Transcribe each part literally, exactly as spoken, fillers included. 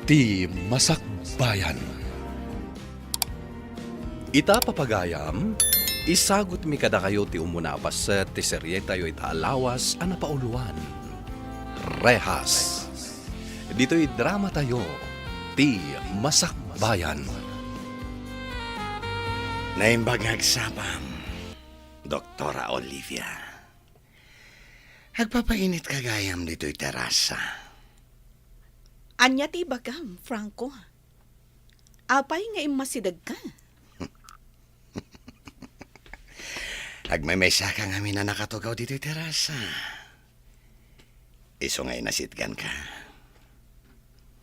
Ti Masakbayan. Ita, papagayam, isagutmi kadakayo ti umuna a paset ti serietayo ita a lawas a napauloan, Rehas. Ditoy dramatayo, Ti Masakbayan. Naimbag nga agsapam, Doktora Olivia. Agpapainitka gayam ditoy terasa. Ania ti ibagam, Franco? Apay nga immasidegka? Agmaymaysaka ngamin a nakatugaw ditoy terasa. Isu nga inasitganka.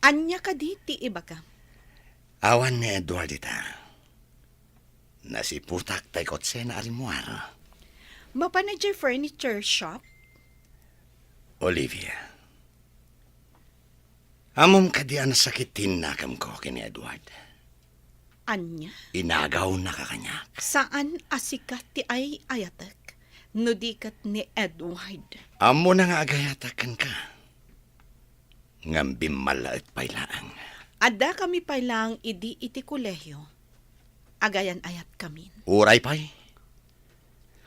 Ania kadi ti ibagam? Awan ni Edward ita. Nasiputak tay kotsena a rimmuar. Mapan idiay furniture shop? Olivia, ammom kadi a nasakit ti innakemko ken ni Edward? Ania? Inagawnaka kaniak. Saan a sika ti ay-ayatek, no di ket ni Edward. Ammona nga agayatak kenka. Ngem bimmallaet pay laeng. Addakami pay laeng idi iti kolehio. Agayan-ayatkamin. Uray pay.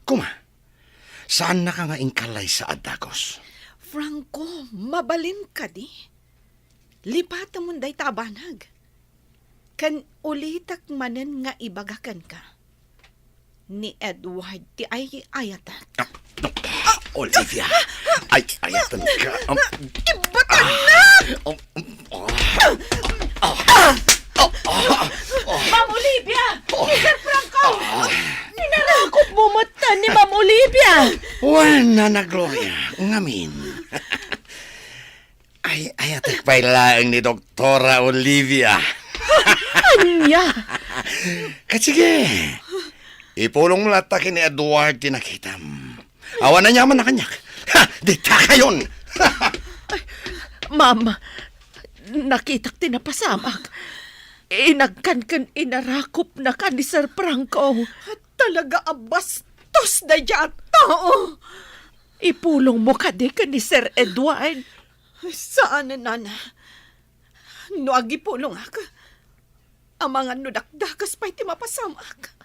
Kuma, saannaka nga inkallaysa a dagus. Franco, mabalin kadi? Lipatemon dayta a banag. Ken ulitek manen nga ibaga kenka. Ni Edward ti ay-ayatek. Ah, Olivia, ay-ayatenka. Um, Ibatannak! Ah, um, um, ah, ah, ah, ah, ah. Ma'am Olivia! Oh. Mister Franco! Ah. Inarakop mo met ni Ma'am Olivia! Wen, Nana Gloria, ngamin. Ay-ayatek pay laeng ni Doktora Olivia. Ania? Ket sige, ipulongmo latta ken ni Edward ti nakitam. Awan aniamanna kaniak. Ha, ditakayon! Ay, ma'am, nakitak ti napasamak. Inagkan ken inarakopnaka ni Sir Franco. Talaga a bastos daydiay a tao! Ipulongmo kadi ken ni Sir Edward? Saan, Nana. No agipulongak, amangan no dakdakes pay ti mapasamak.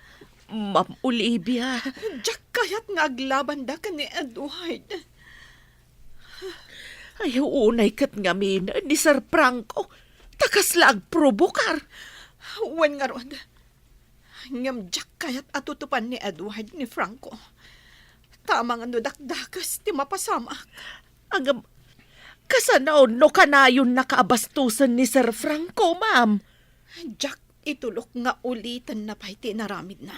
Ma'am Olivia. Diak kayat nga aglabanda ken ni Edward. Ay, unay ket ngamin ni Sir Franco, ta kasla agprobokar. Wen ngarud, ngem diak kayat a tutupan ni Edward ni Franco. Ta amangan no dakdakes ti mapasamak. Ngem, kasano no kanayonnaka a bastosen ni Sir Franco, ma'am? Diak itulok nga ulitenna pay ti inaramidna.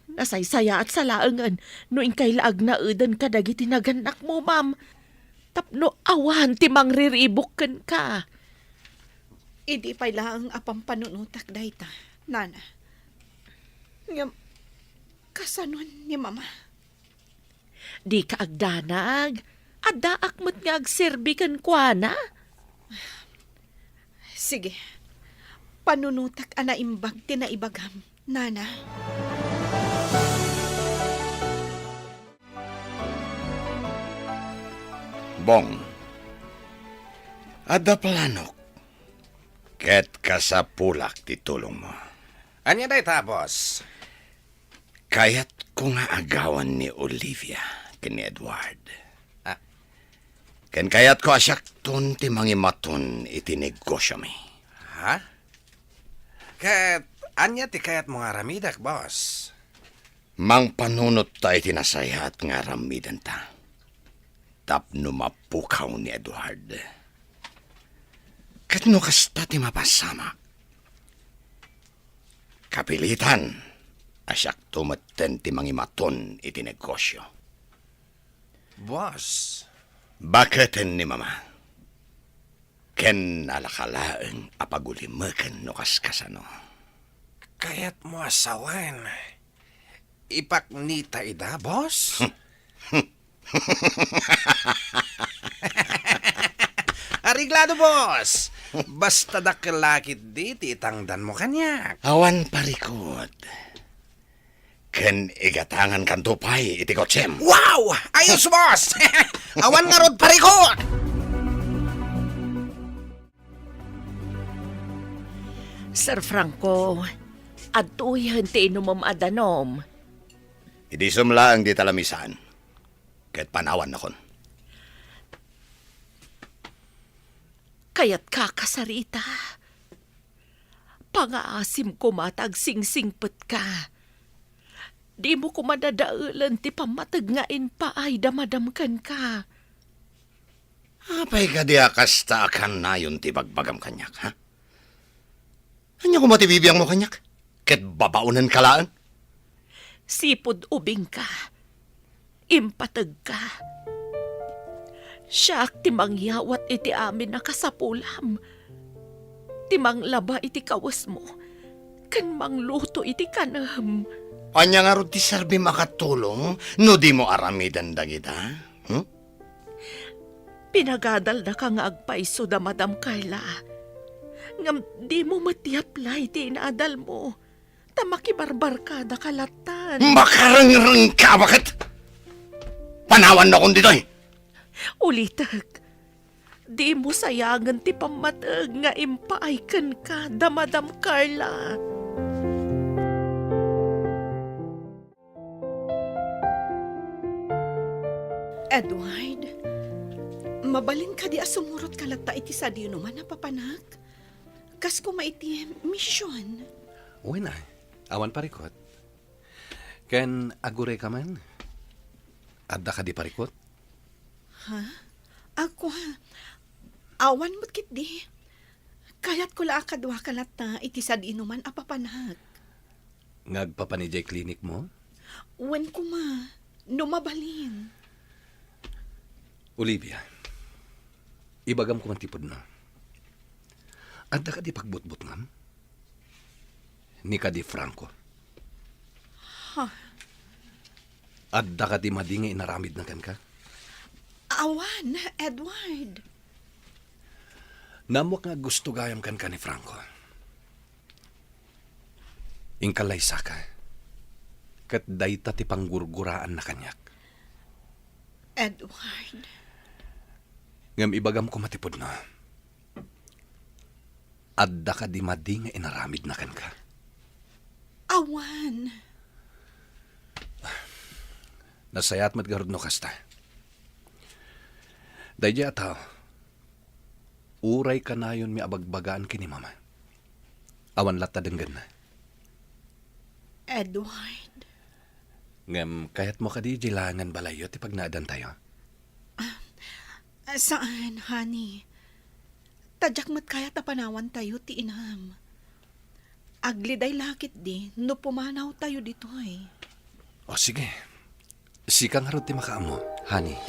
Nasaysayaatsa laengen no inkay la agnaeden kadagiti nagannakmo, ma'am. Tapno awan ti mangriribuk kenka. Idi pay laeng a pampanunotak dayta, Nana. Ngem, kasanon ni Mama? Dika agdanag. Addaak met nga agserbi kenkuana. Sige. Panunotak a naimbag ti naibagam, Nana. Bong, adda planok, ket kasapulak ti tulongmo. Ania dayta, boss? Kayatko nga agawan ni Olivia ken ni Edward. Ah. Ken kayatko a siakton ti mangimaton iti negosiomi. Ha? Ket ania ti kayatmo nga aramidek, boss? Mangpanunotta iti nasayaat nga aramidenta tapno mapukaw ni Edward. Ket no kasta ti mapasamak, kapilitan a siakto metten ti mangimaton iti negosio. Boss. Baketen ni Mama. Ken alaka laeng a pagulimeken no kaskasano. Kayatmo a sawen, ipaknita ida, boss? Areglado, boss. Basta dakkel la ketdi ti itangdanmo kaniak. Awan parikut. Ken igatangankanto pay iti kotsem. Wow! Ayos, boss! Awan ngarud parikut! Sir Franco, adtoyen ti inumem a danom. Idi sumlaeng dita lamisaan, ket panawannakon. Kayatka, Sarita. Pangaasim koma ta agsingsingpetka. Dimo koma dadaelen ti pammateg nga impaay da Madam kenka. Apay kadi a kasta a kanayon ti bagbagam kaniak, ha? Ania koma ti bibiangmo kaniak? Ket babaonenka laeng? Sipud ubingka, impategka. Siak ti mangyawat iti amin a kasapulam, ti manglaba iti kawesmo, ken mangluto iti kanem. Ania ngarud ti serbim a katulong no dimo aramiden dagita? Hmm? Pinagadaldaka nga agpayso da Madam Carla. Ngem dimo met i-apply ti inadalmo, ta makibarbarkadaka lattan. Makarengrengka, baket! Panawannakon ditoy! Ulitek, dimo sayangen ti pammateg nga impaay kenka da Madam Carla. Edward, mabalin kadi a sumurotka latta iti sadinoman a papanak? Kas koma iti mision. Wen, ay, awan parikut. Ken agurayka man? Adda kadi parikut? Ha? Ako, ha? Awan met ketdi. Kayatko la a kaduaka latta iti sadinoman a papanak. Nga agpapan idiay klinikmo? Wen koma, no mabalin. Olivia, ibagam koma ti pudno. Adda kadi pagbutbutngam? Ni kadi Franco? Ha? Adda kadi madi nga inaramidna kenka? Awan, Edward. Naammoak nga gusto gayam kenka ni Franco. Inka laysaka. Ket dayta ti panggurguraanna kaniak. Edward. Ngem ibagam koma ti pudno. Adda kadi madi nga inaramidna kenka? Awan. Nasayaat met garud no kasta. Daydiay a tao, uray kanayonmi a bagbagaan ken ni Mama, awan latta denggenna. Edward. Ngem kayatmo kadi idiay laengen balayyo ti pagnaadantayo? Ah, saan, honey. Ta diak met kayat a panawantayo ti inam. Agliday la ketdi no pumanawtayo ditoy. O, sige. Sika ngarud ti makaammo, honey.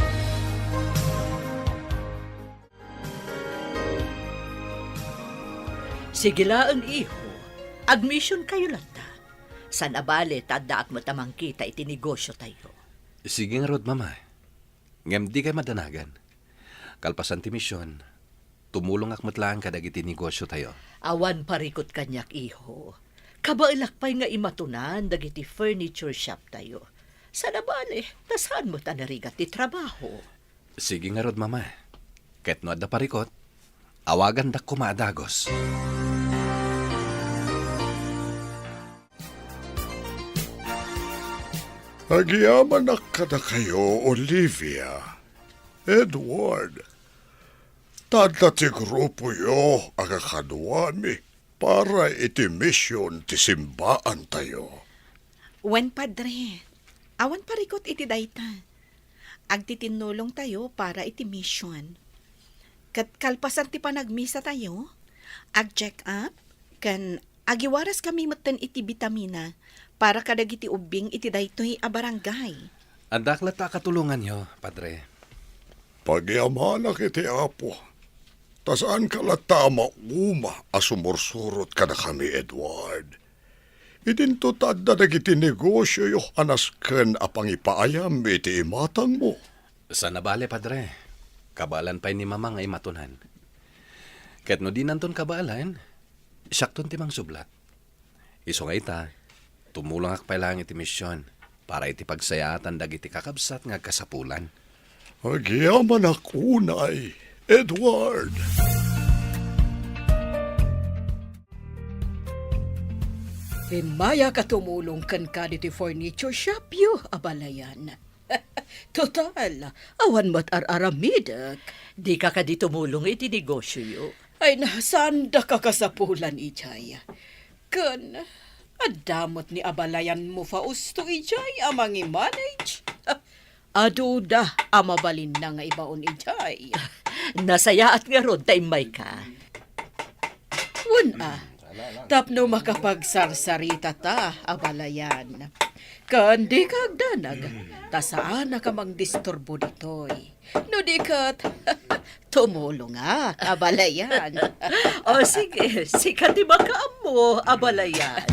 Sige laeng, iho. Agmisionkayo latta. Saan a bale ta addaak met a mangkita iti negosiotayo. Sige ngarud, Mama. Ngem dikay madanagan. Kalpasan ti mision, tumulongak met laeng kadagiti negosiotayo. Awan parikut kaniak, iho. Kabaelak pay nga imatonan dagiti furniture shoptayo. Saan a bale, ta saan met a narigat ti trabaho. Sige ngarud, Mama. Ket no adda parikut, awagandak koma a dagus. Agyamanak kadakayo, Olivia, Edward, ta adda ti grupoyo a kakaduami para iti mision ti simbaantayo. Wen, Padre, awan parikut iti dayta. Agtitinnulongtayo para iti mision. Ket kalpasan ti panagmisatayo, ag-check up, ken agiwaraskami metten iti bitamina para kadagiti ubbing iti daytoy a barangay. Addaak latta a katulonganyo, Padre. Pagyamanak iti Apo, ta saanka latta a mauma a sumursurot kadakami, Edward. Idinto ta adda dagiti negosioyo a nasken a pangipaayam iti imatangmo. Saan a bale, Padre. Kabaelan pay ni Mama nga imatonan. Ket no dinanton kabaelan, siakton ti mangsublat. Isu nga ita, tumulongak pay laeng iti mision para iti pagsayaatan dagiti kakabsat nga agkasapulan. Agyamanak unay, Edward. Immayak a tumulong kenka ditoy furniture shop yo, abalayan. Total, awan met ar-aramidek. Dika kadi tumulong iti negosioyo? Ay na, saandaka kasapulan idiay. Ken, adda met ni abalayanmo Fausto idiay a mangimanage. Aduda a mabalinna nga ibaon idiay. Nasayaat ngarud ta immayka. Wen a, tapno makapagsarsarita ta, abalayan. Ken dika agdanag, ta saanak a mangdisturbo ditoy. No di ket, tumulong a, abalayan. O sige, sika ti makaammo, abalayan.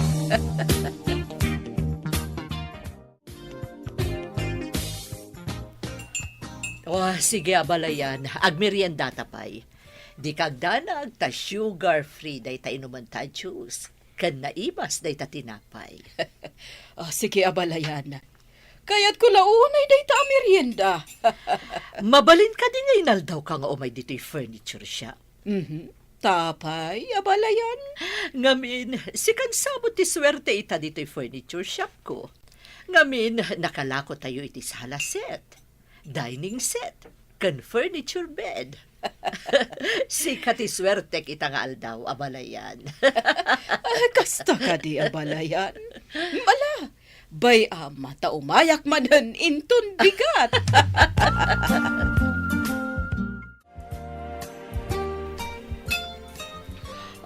O, sige, abalayan. Agmeriendata pay. Dika agdanag ta sugar-free dayta inumenta a juice, ken naibas dayta tinapay. O, sige, abalayan. Kayatko la unay dayta a merienda. Mabalin kadi nga inaldawka nga umay ditoy furniture shop? Mhm. Tapay, abalayan. Ngamin, sikan sa met ti suerte ita ditoy furniture shopko. Ngamin, nakalakotayo iti sala set, dining set, ken furniture bed. Sika ti suertek ita nga aldaw, abalayan. Ah, kasta kadi, abalayan. Ala, bay-am ta umayak manen inton bigat.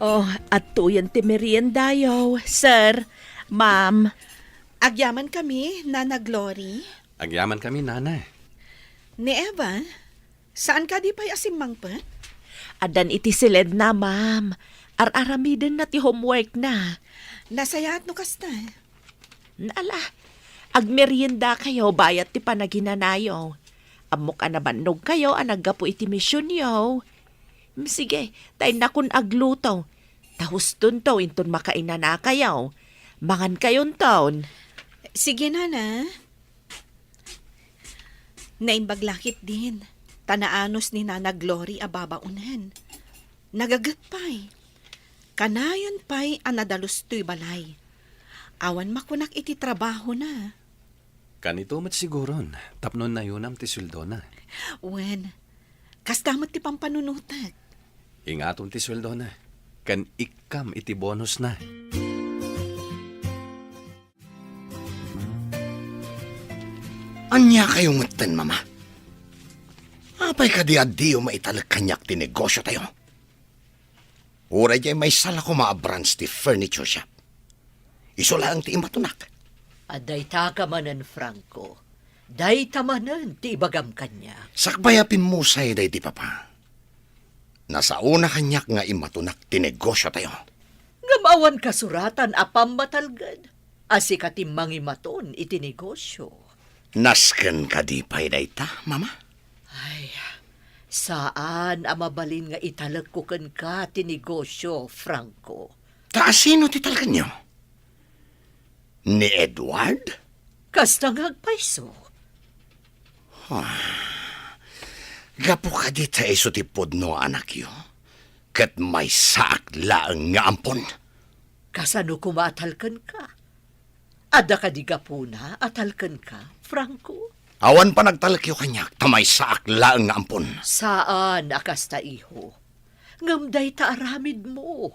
Oh, adtoyen ti meriendayo, sir, ma'am. Agyamankami, Nana Glory. Agyamankami, Nana. Ni Eva, saan kadi pay a simmangpet? Addan iti siledna, ma'am. Ar-aramidenna ti homeworkna. Nasayaat no kasta. Ala, agmeriendakayo bayat ti panaginanayo. Ammok a nabannogkayo a naggapu iti misionyo. Mm, sige, ta innakon agluto. Ta hustonto inton makainanakayo. Mangankayonton. Sige, Nana. Naimbag la ketdin, ta naanus ni Nana Glory a babaonen. Nagaget pay. Kanayon pay a nadalus toy balay. Awan makunak iti trabahona. Kanito met siguron, tapno nayunam ti sueldona. Wen, kasta met ti pampanunotek. Ingatom ti sueldona, ken ikkam iti bonusna. Ania kayo metten, Mama? Apay kadi a diyo maitalek kaniak ti negosiotayo? Uray diay maysa la koma a branch ti furniture shop. Isu laeng ti imatunak. A dayta ka manen, Franco. Dayta manen ti ibagam kaniak. Sakbay a pimmusay daydi, Papa. Nasaona kaniak nga imatunak ti negosiotayo. Ngem awan kasuratan a pammatalged a sika ti mangimaton iti negosio. Nasken kadi pay dayta, Mama? Ay, saan a mabalin nga italekko kenka ti negosio, Franco. Ta asino ti talkenyo? Ni Edward? Kasta nga agpayso. Ah, gapu kadi ta isu ti pudno a anakyo, ket maysaak laeng nga ampon. Kasano koma a talkenka? Adda kadi gapuna a talkenka, Franco? Awan panagtalekyo kaniak ta maysaak laeng nga ampon. Saan a kasta, iho. Ngem dayta aramidmo.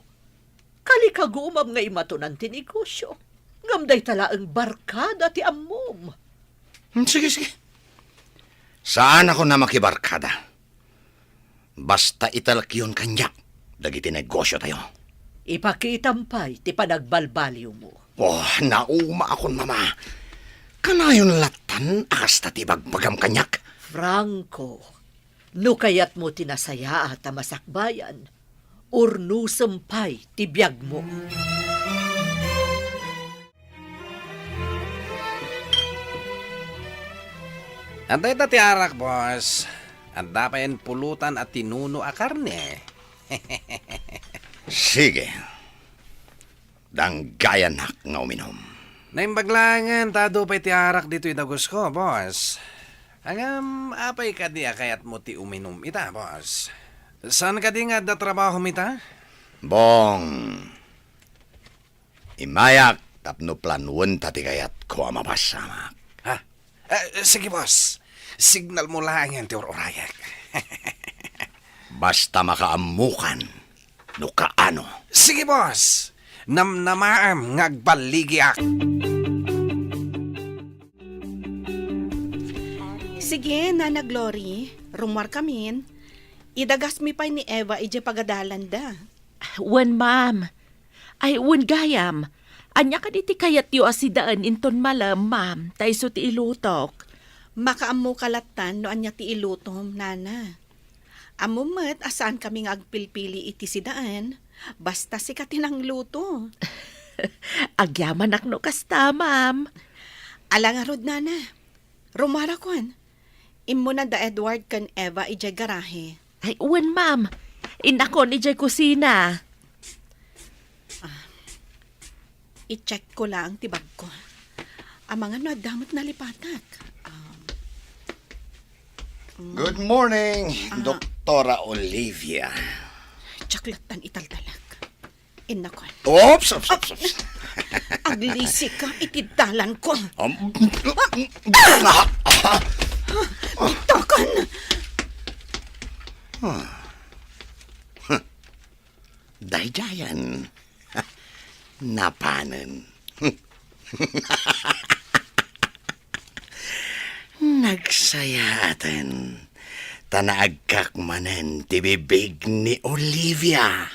Kalikagumam nga imatonan ti negosio. Ngem dayta laeng barkada ti ammom. Hmm, sige, sige. Saanakon a makibarkada. Basta italekyon kaniak dagiti negosiotayo. Ipakitam pay ti panagbalbaliwmo. Oh, naumaakon, Mama. Kanayon lattan a kasta ti ibagbagam kaniak. Franco, no kayatmo ti nasayaat a masakbayan, urnosem pay ti biagmo. Adda ita ti arak, boss. Adda payen pulutan a tinuno a karne. Sige. Danggayanak nga uminum. Naimbag laengen ta adu pay ti arak ditoy dagusko, boss. Ngem, apay kadi a kayatmo ti uminum ita, boss? Saan kadi nga adda trabahom ita? Bong, Immayak tapno planuenta ti kayatko a mapasamak. Ha? Eh, sige, boss. Signal mo laengen ti ur-urayek. Basta makaammokan no kaano. Sige, boss. Namnamaem nga agballigiak. Sige, Nana Glory, rummuarkamin. Idagasmi pay ni Eva idiay pagadalanda. Wen, ma'am. Ay, wen gayam. Ania kadi ti kayatyo a sidaen inton malem, ma'am, ta isu ti ilutok? Makaammoka lattan no ania ti ilutom, Nana. Ammom met a saankami nga agpilpili iti sidaen, basta sika ti nangluto. Agyamanak no kasta, ma'am. Ala ngarud, Nana. Rummuarakon. Immuna da Edward ken Eva idiay garahe. Ay, wen, ma'am. Innakon idiay kusina. Ah, i-check ko laeng ti bagko. Amangan no adda met nalipatak. Um, mm. Good morning, Ah. Doktora Olivia. Diak lattan italtalek. Innakon. Oops, oops, oops, oops. Aglisika iti dalanko. Um, Bitakan! Daydiayen. Napanen. Nagsayaaten, ta naagkak manen ti bibig ni Olivia.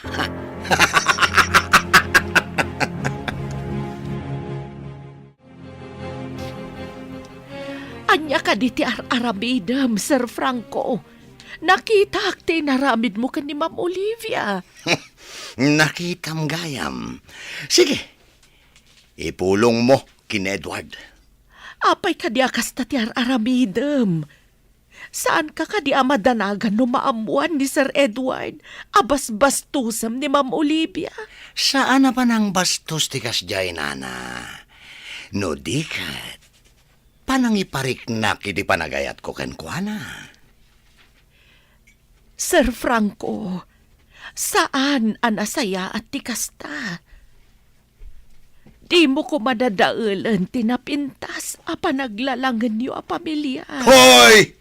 Ania kadi ti ar-aramidem, Sir Franco? Nakitak ti inaramidmo ken ni Ma'am Olivia. Nakitam gayam. Sige, ipulongmo ken Edward. Apay kadi a kasta ti ar-aramidem? Saanka kadi a madanagan no maammoan ni Sir Edward a basbastosem ni Ma'am Olivia? Saan a panangbastos ti kasdiay, nana. No di ket, panangipariknak iti panagayatko kenkuana. Sir Franco, saan a nasayaat ti kasta. Dimo koma dadaelen ti napintas a panaglalangenyo a pamilia. Hoy!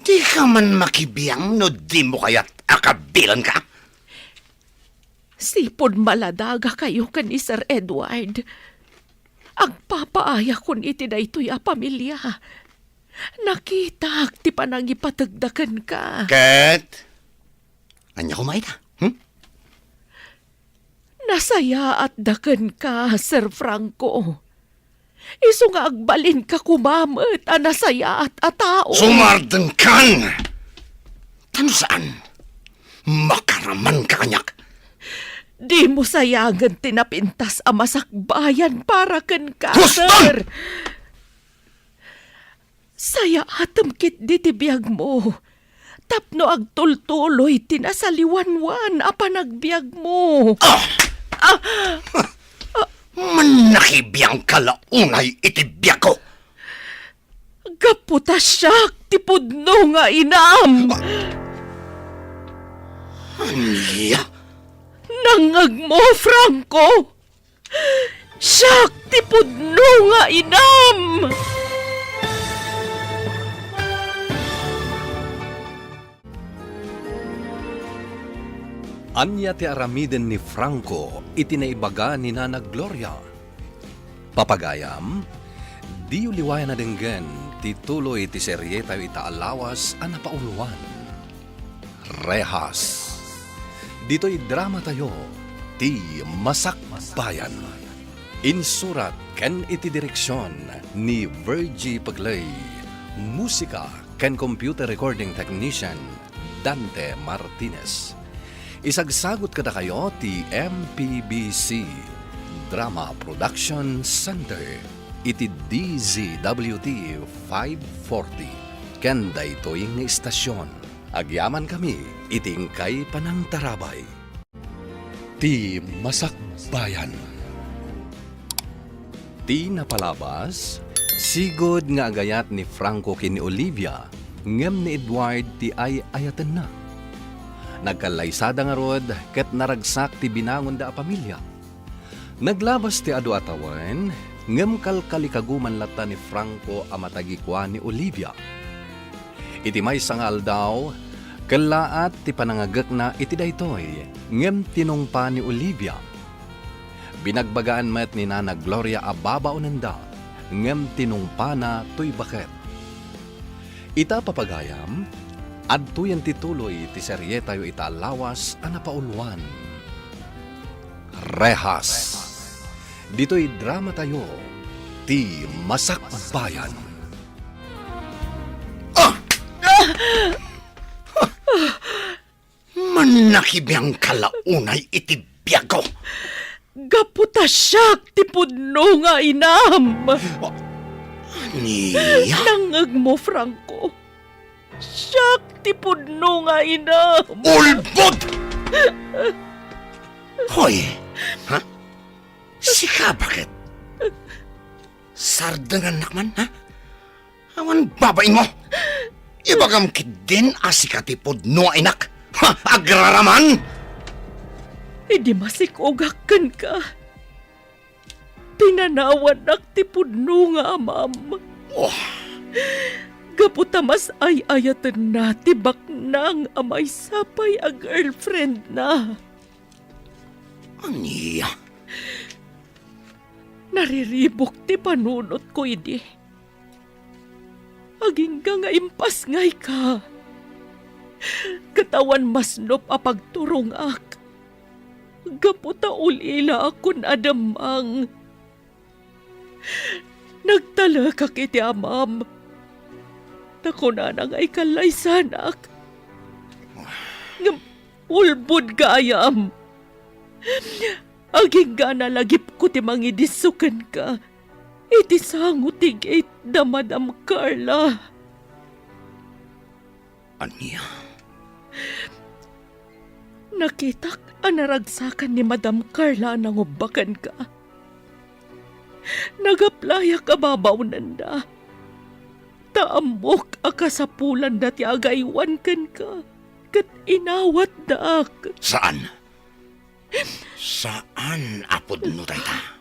Dika man makibiang no dimo kayat a kabilanka? Sipud maladagakayo ken ni Sir Edward, agpapaayakon iti daytoy a pamilia. Nakitak ti panangipategda kenka. Ket ania koma ita? Hmm? Nasayaatda kenka, Sir Franco. Isu nga agbalinka koma met a nasayaat a tao. Sumardengkan! Ta no saan, makaramanka kaniak. Dimo sayangen ti napintas a masakbayan para kenka, Huston! Sir. Sayaatem ketdi ti biagmo tapno agtultuloy ti nasaliwanwan a panagbiagmo. Ah! Ah! Mannakibiangka la unay iti biagko. Gapu ta siak ti pudno nga inam. Ania? Nangngegmo, Franco? Siak ti pudno nga inam! Ania ti aramiden ni Franco iti naibaga ni Nana Gloria? Papagayam, diyo liwayan a denggen ti tuloy ti serietayo ita a lawas a napauluan. Rehas. Ditoy dramatayo, ti Masakbayan. Insurat ken iti direksion ni Virgie Pegley. Musika ken computer recording technician, Dante Martinez. Isagsagut kadakayo ti M P B C Drama Production Center iti D Z W T five forty ken daytoy nga istasyon. Agyamankami iti inkay panangtarabay. Ti Masakbayan. Ti napalabas, sigud nga agayat ni Franco ken ni Olivia, ngem ni Edward ti ay-ayatenna. Nagkallaysada ngarud ket naragsak ti binangonda a pamilia. Naglabas ti adu a tawen, ngem kalkalikaguman latta ni Franco a matagikua ni Olivia. Iti maysa nga aldaw, kellaat ti panangagekna iti daytoy, ngem tinungpa ni Olivia. Binagbagaan met ni Nana Gloria a babaonenda, ngem tinungpana toy baket. Ita, papagayam, adtoyen ti tuloy ti serietayo ita a lawas a napauluan, Rehas. Ditoy dramatayo, ti Masakbayan. Ah! Mannakibiangka la unay iti biagko. Gapu ta siak ti pudno nga inam. Ania? Nangngegmo, Franco. Siak ti pudno nga inam. Ulbod! Hoy, ha? Sika, baket? Sardengannak man, ha? Awan babainmo. Ibagam ketdin a sika ti pudno a inak. Ha, agraraman! Idi masikogak kenka, pinanawannak ti pudno nga amam. Oh. Gapu ta mas ay-ayatenna ti baknang a maysa pay a girlfriendna. Ania? Nariribuk ti panunotko idi. Agingga nga impasngayka. Ket awan masnop a pagturongak. Gapu ta ulilaakon a demmang. Nagtalekak iti amam. Ta kunana nga ikallaysanak. Ngem ulbod gayam. Agingga a nalagipko ti mangidisso kenka iti sango ti gate da Madam Carla. Ania? Nakitak a naragsakan ni Madam Carla a nangubba kenka. Nagaplayak a babaonenda. Ta ammok a kasapulanda ti agaywan kenka, ket inawatdak. Saan? Saan a pudno dayta?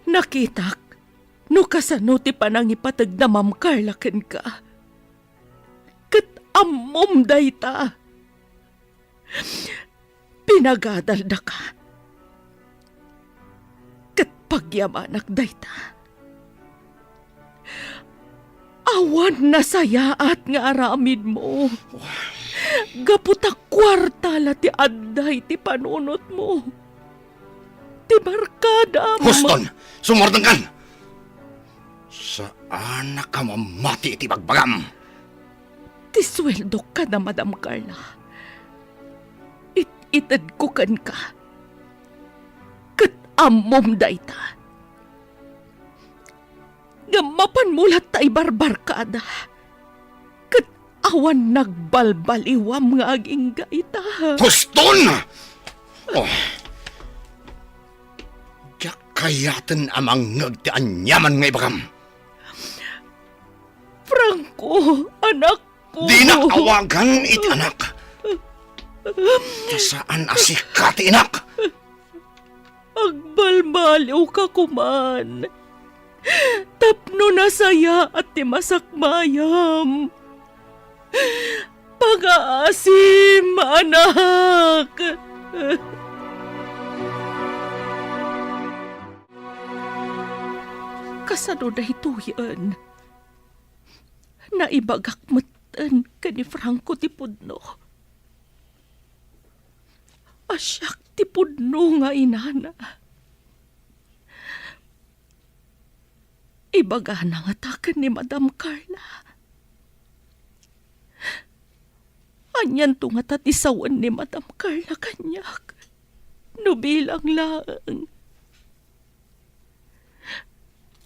Nakitak no kasano ti panangipateg da Ma'am Carla kenka. Ket ammom dayta. Pinagadaldaka. Ket pagyamanak dayta. Awan nasayaat nga aramidmo. Gapu ta kuarta la ti adda iti panunotmo. Ti barkadam. Huston! Sumardengkan! Saanak a mamati iti bagbagam. Ti sueldok kada Madam Carla, it-itedko kenka. Ket ammom dayta. Ngem mapanmo latta ibarbarkada. Ket awan nagbalbaliwam nga agingga ita. Huston! Oh. Diak kayaten a mangngeg ti aniaman nga ibagam. Franco, anakko. Dinak awagan iti anak. Ta saan a sika ti inak. Agbalbaliwka koman. Tapno nasayaat ti masakbayam. Pangaasim, anak! Kasano daytoyen? Naibagak metten ken ni Franco ti pudno. A siak ti pudno nga inana. Ibagana ngata ken ni Madam Carla. Anianto ngata ti sawen ni Madam Carla kaniak no bilang laeng?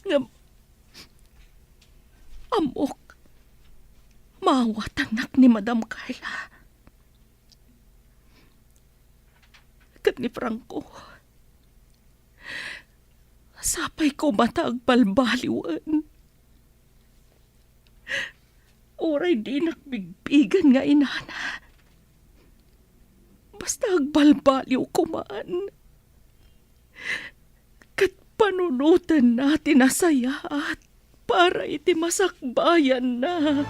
Ngem ammok, maawatannak ni Madam Carla. Ket ni Franco, sapay koma ta agbalbaliwen. Uray dinak bigbigen nga inana, basta agbalbaliw koman. ket panunotenna ti nasayaat para iti masakbayanna.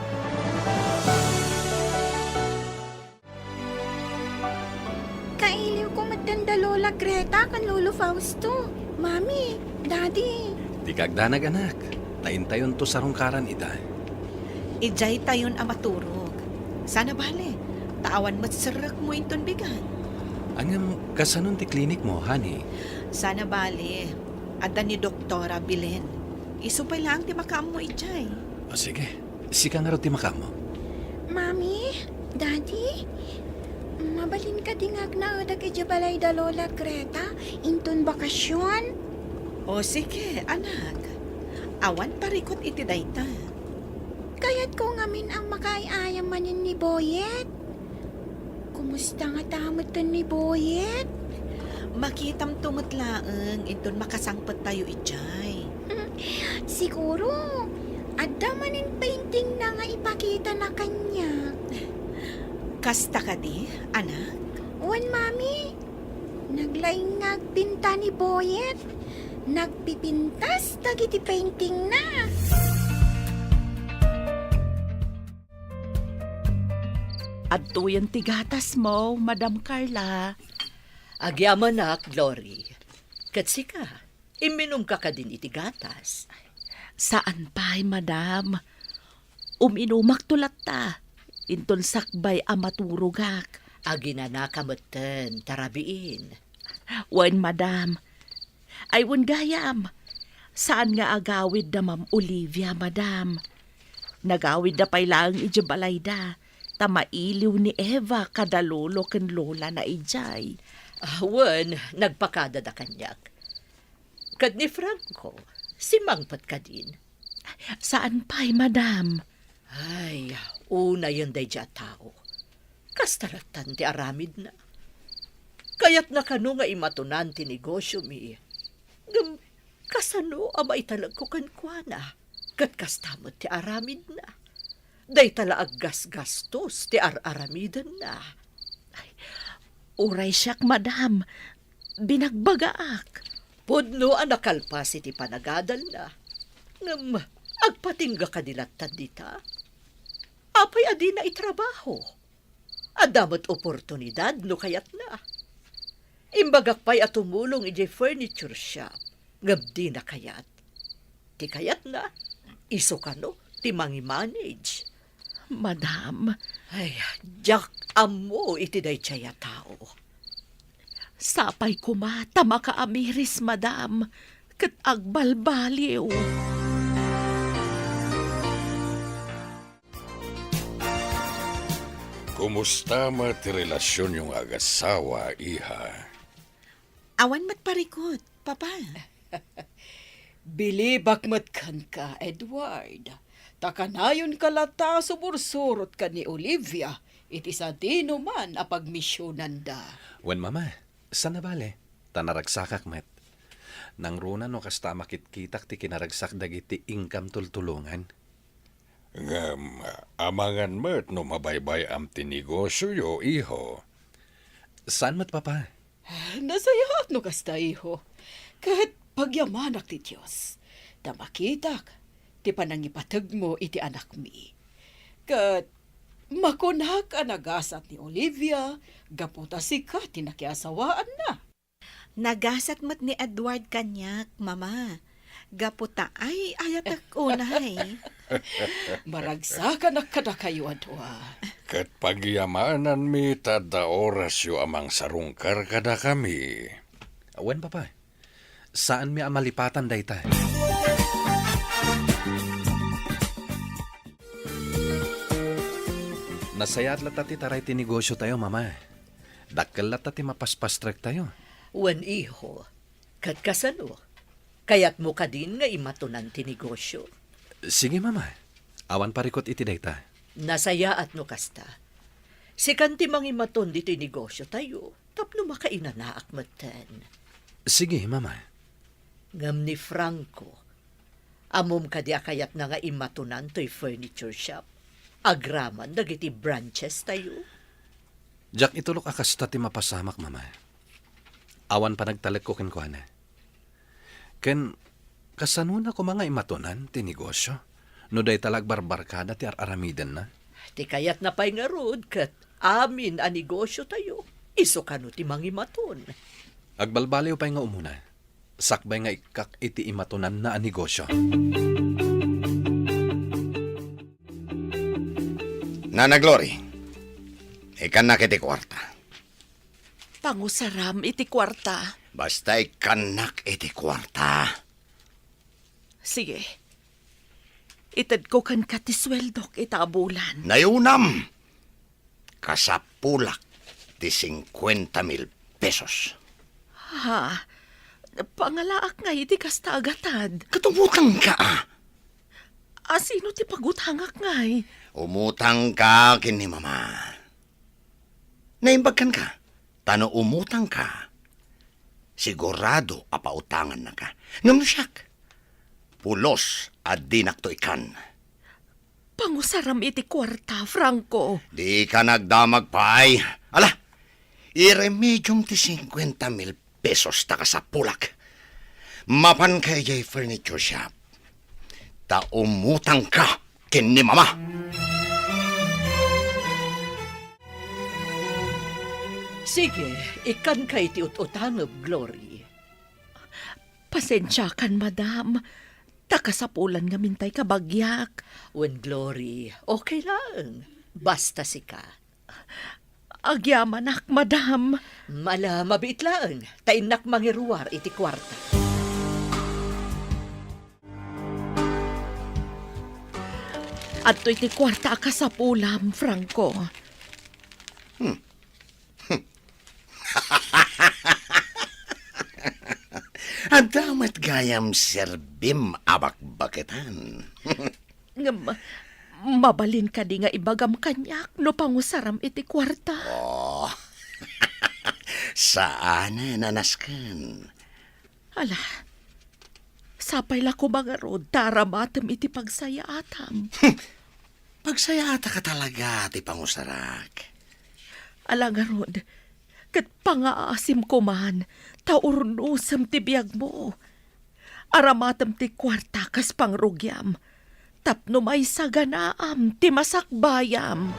Kailiwko metten da Lola Greta ken Lolo Fausto. Mami, Daddy. Dika agdanag, anak. Ta intayonto sarungkaran ita. Idiay tayon a maturog. Sana bale, ta awan met serrekmo inton bigat. Ngem, kasanon ti klinikmo, honey? Sana bale, adda ni Doktora Belen. Isu pay laeng ti makaammo idiay. O, sige. Sika ngarud ti makaammo. Mami, Daddy, mabalin kadi nga agnaedak idiay balay da Lola Greta inton bakasion? O, sige, anak. Awan parikut iti dayta. Kayatko ngamin a makaay-ayam manen ni Boyet. Kumusta ngata metten ni Boyet? Makitamto met laeng inton makasangpettayo idiay. Siguro, adda manen paintingna nga ipakitana kaniak. Kasta kadi, anak? Wen, Mami. Naglaing nga agpinta ni Boyet. Nagpipintas dagiti paintingna. Adtoyen ti gatasmo, Madam Carla. Agyamanak, Glory. Ket sika, imminumka kadin iti gatas? Saan pay, Madam. Uminumakto latta, inton sakbay a maturogak. Aginanaka metten, ta rabiin. Wen, Madam. Ay, wen gayam. Saan nga agawid da Ma'am Olivia, Madam. Nagawidda pay laeng idiay balayda, ta mailiw ni Eva kada lolo ken lolana idiay. Ah, wen, nagpakadada kaniak. Ket ni Franco, simmangpet kadin? Saan pay, Madam. Ay, unayen daydiay a tao. Kasta lattan ti aramidna. Kayatna kano nga imatonan ti negosiomi. Ngem kasano a maitalekko kenkuana? Ket kasta met ti aramidna. Dayta la aggasgastos ti ar-aramidenna. Ay, uray siak, Madam. Binagbagaak. Pudno a nakalpas iti panagadalna. Ngem agpatingga kadi lattan dita? Apay a dina itrabaho? Adda met oportunidad no kayatna. Imbagak pay a tumulong idiay furniture shop, ngem dina kayat. Ti kayatna, isu kano ti mangimanage. Madam. Ay, diak ammo iti daydiay a tao. Sapay koma ta makaamiris, Madam, ket agbalbaliw. Kumusta met ti relasionyo nga agasawa, iha? Awan met parikut, Papa. Bilibak met kenka, Edward. Ta kanayonka latta a sumursurot ken ni Olivia iti sadinoman a pagmisionanda. Wen, Mama, saan a bale, ta naragsakak met. Nangruna no kasta a makitkitak ti kinaragsak dagiti inkam tultulongan. Ngem, amangan met no mabaybay-am ti negosioyo, iho. Saan met, Papa? Nasayaat no kasta, iho. Ket pagyamanak ti Dios, ta makitak ti panangipategmo iti anakmi. Ket makunak a nagasat ni Olivia gapu ta sika ti nakiasawaanna. Nagasat met ni Edward kaniak, Mama, gapu ta ay-ayatek unay. Maragsakanak kadakayo a dua. Ket pagyamananmi ta adda orasyo a mangsarungkar kadakami. Wen, Papa. Saanmi a malipatan dayta. Nasayaat latta ti taray ti negosiotayo, Mama. Dakkel latta ti mapaspastrektayo. Wen, iho. Ket kasano? Kayatmo kadin nga imatonan ti negosio? Sige, Mama. Awan parikut iti dayta. Nasayaat no kasta. Sikan ti mangimaton ditoy negosiotayo tapno makainanaak metten. Sige, Mama. Ngem ni Franco, ammom kadi a kayatna nga immatonan toy furniture shop agraman dagiti branches tayo? Diak itulok a kasta ti mapasamak, Mama. Awan panagtalekko kenkuana. Ken kasanona koma nga imatonan ti negosio no dayta la agbarbarkada ti ar-aramidenna? Ti kayatna pay ngarud ket amin a negosiotayo, isu kano ti mangimaton. Agbalbaliw pay nga umuna, sakbay nga ikkak iti imatonanna a negosio. Nana Glory, ikkannak iti kuarta. Pangusaram iti kuarta. Basta ikkannak iti kuarta. Sige. Itedko kenka ti sueldok ita a bulan. Nayunam! Kasapulak ti singkuenta mil pesos. Ha? Pangalaak ngay iti kasta a gatad. Ket umutangka, a. A, sino ti pagutangak ngay? Umutangka ken ni Mama. Naimbag kenka, ta no umutangka, sigurado a pautangannaka. Ngem no siak, pulos a dinakto ikkan. Pangusaram iti kuarta, Franco. Dika nagdamag pay. Ala, iremediom ti singkuenta mil pesos ta kasapulak. Mapanka idiay furniture shop. Ta umutangka ken ni Mama. Sige, ikkanka iti ut-utangem, Glory. Pasensiakan, madam. Ta kasapulan ngamin tay kabagiak. Wen, Glory, okay laeng. Basta sika. Agyamanak, madam. Ala, mabiit laeng. Ta innak mangiruar iti kuarta. Adtoy ti kuarta a kasapulam, Franco. Hmm. Adda met gayam serbim a bakbaketan. Ngem, mabalin kadi nga ibagam kaniak no pangusaram iti kuarta? Oh. Saanen a nasken. Ala, sapay la koma ngarud ta aramatem iti pagsayaatam. Pagsayaatak a talaga ti pangusarak. Ala ngarud, ket pangaasim koman ta urnosem ti biagmo. Aramatem ti kuarta kas pangrugiam, tapno maisaganaam ti masakbayam.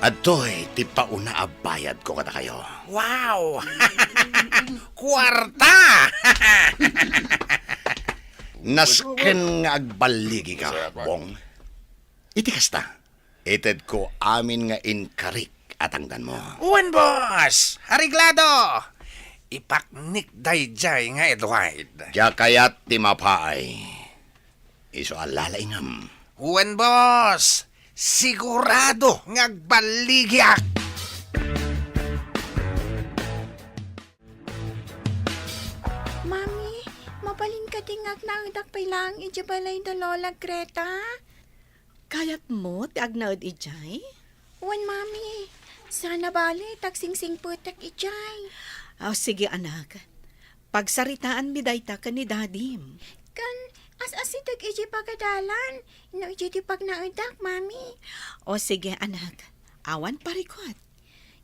Adtoy ti pauna a bayadko kadakayo. Wow! Kuarta! Nasken nga agballigika, Bong. Iti kasta, itedko amin nga inkarik a tangdanmo. Wen, boss! Areglado! Ipaknik daydiay nga Edward. Diak kayat ti mapaay. Isu a lalaingam. Wen, boss! Sigurado nga agballigiak! Mami, mabalin kadi nga agnaedak pay laeng idiay balay da Lola Greta? Kayatmo ti agnaed idiay? Wen, Mami. Sana bale, ta agsingsingpetek idiay. Ah, sige, anak. Pagsaritaanmi dayta ken ni Dadim. Ken as-asideg idiay pagadalan, no idiay ti pagnaedak, Mami. O, sige, anak. Awan parikut.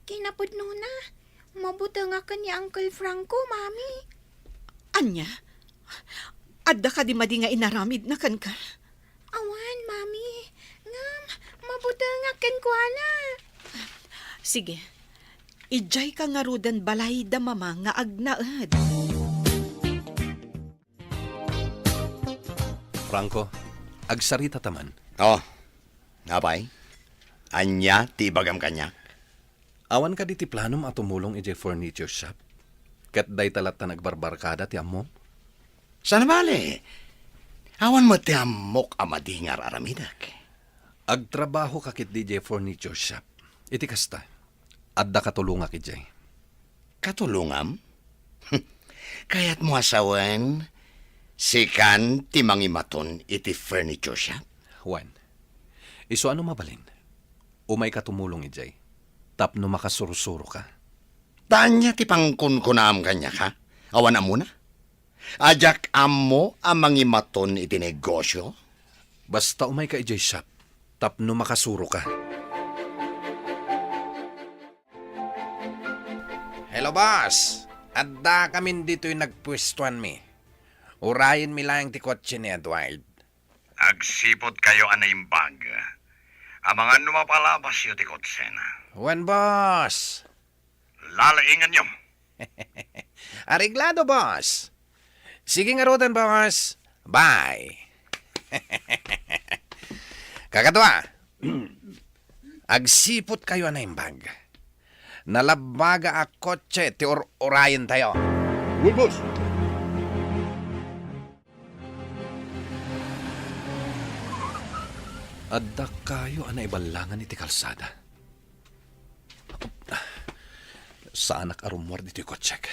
Kinapudnona, mabutengak ken ni Uncle Franco, Mami. Ania? Adda kadi madi nga inaramidna kenka? Awan, Mami. Ngem, mabutengak kenkuana. Sige. Idiayka ngaruden balay da Mama nga agnaed. Franco, agsaritata man. Oh, apay? Ania ti ibagam kaniak? Awan kadi ti planom a tumulong idiay furniture shop? Ket dayta latta nagbarbarkada ti ammom? Sana bale, awan met ti ammok a madi nga ar-aramidek. Agtrabahoka ketdi idiay furniture shop. Iti kasta, adda katulongak idiay. Katulongam? Kayatmo a sawen, sikan ti mangimaton iti furniture shop? Wen, isu a no mabalin, umayka tumulong idiay tapno makasursuroka. Ta ania ti pangkunkunaam kaniak, ha? Awan ammona? A diak ammo a mangimaton iti negosio? Basta umayka idiay shop tapno makasuroka. Hello, boss. Addakamin ditoy nagpuestuanmi. Urayenmi laeng ti kotse ni Edward. Agsiputkayo a naimbag. Amangan no mapalabasyo ti kotsena. Wen, boss. Lalainganyo. Areglado, boss. Sige ngaruden, boss. Bye. Kakadua, agsiputkayo a naimbag. Nalabbaga a kotse ti ur-urayentayo. Wen, boss. Addakayo a naiballangan iti kalsada. Saanak a rummuar ditoy kotsek.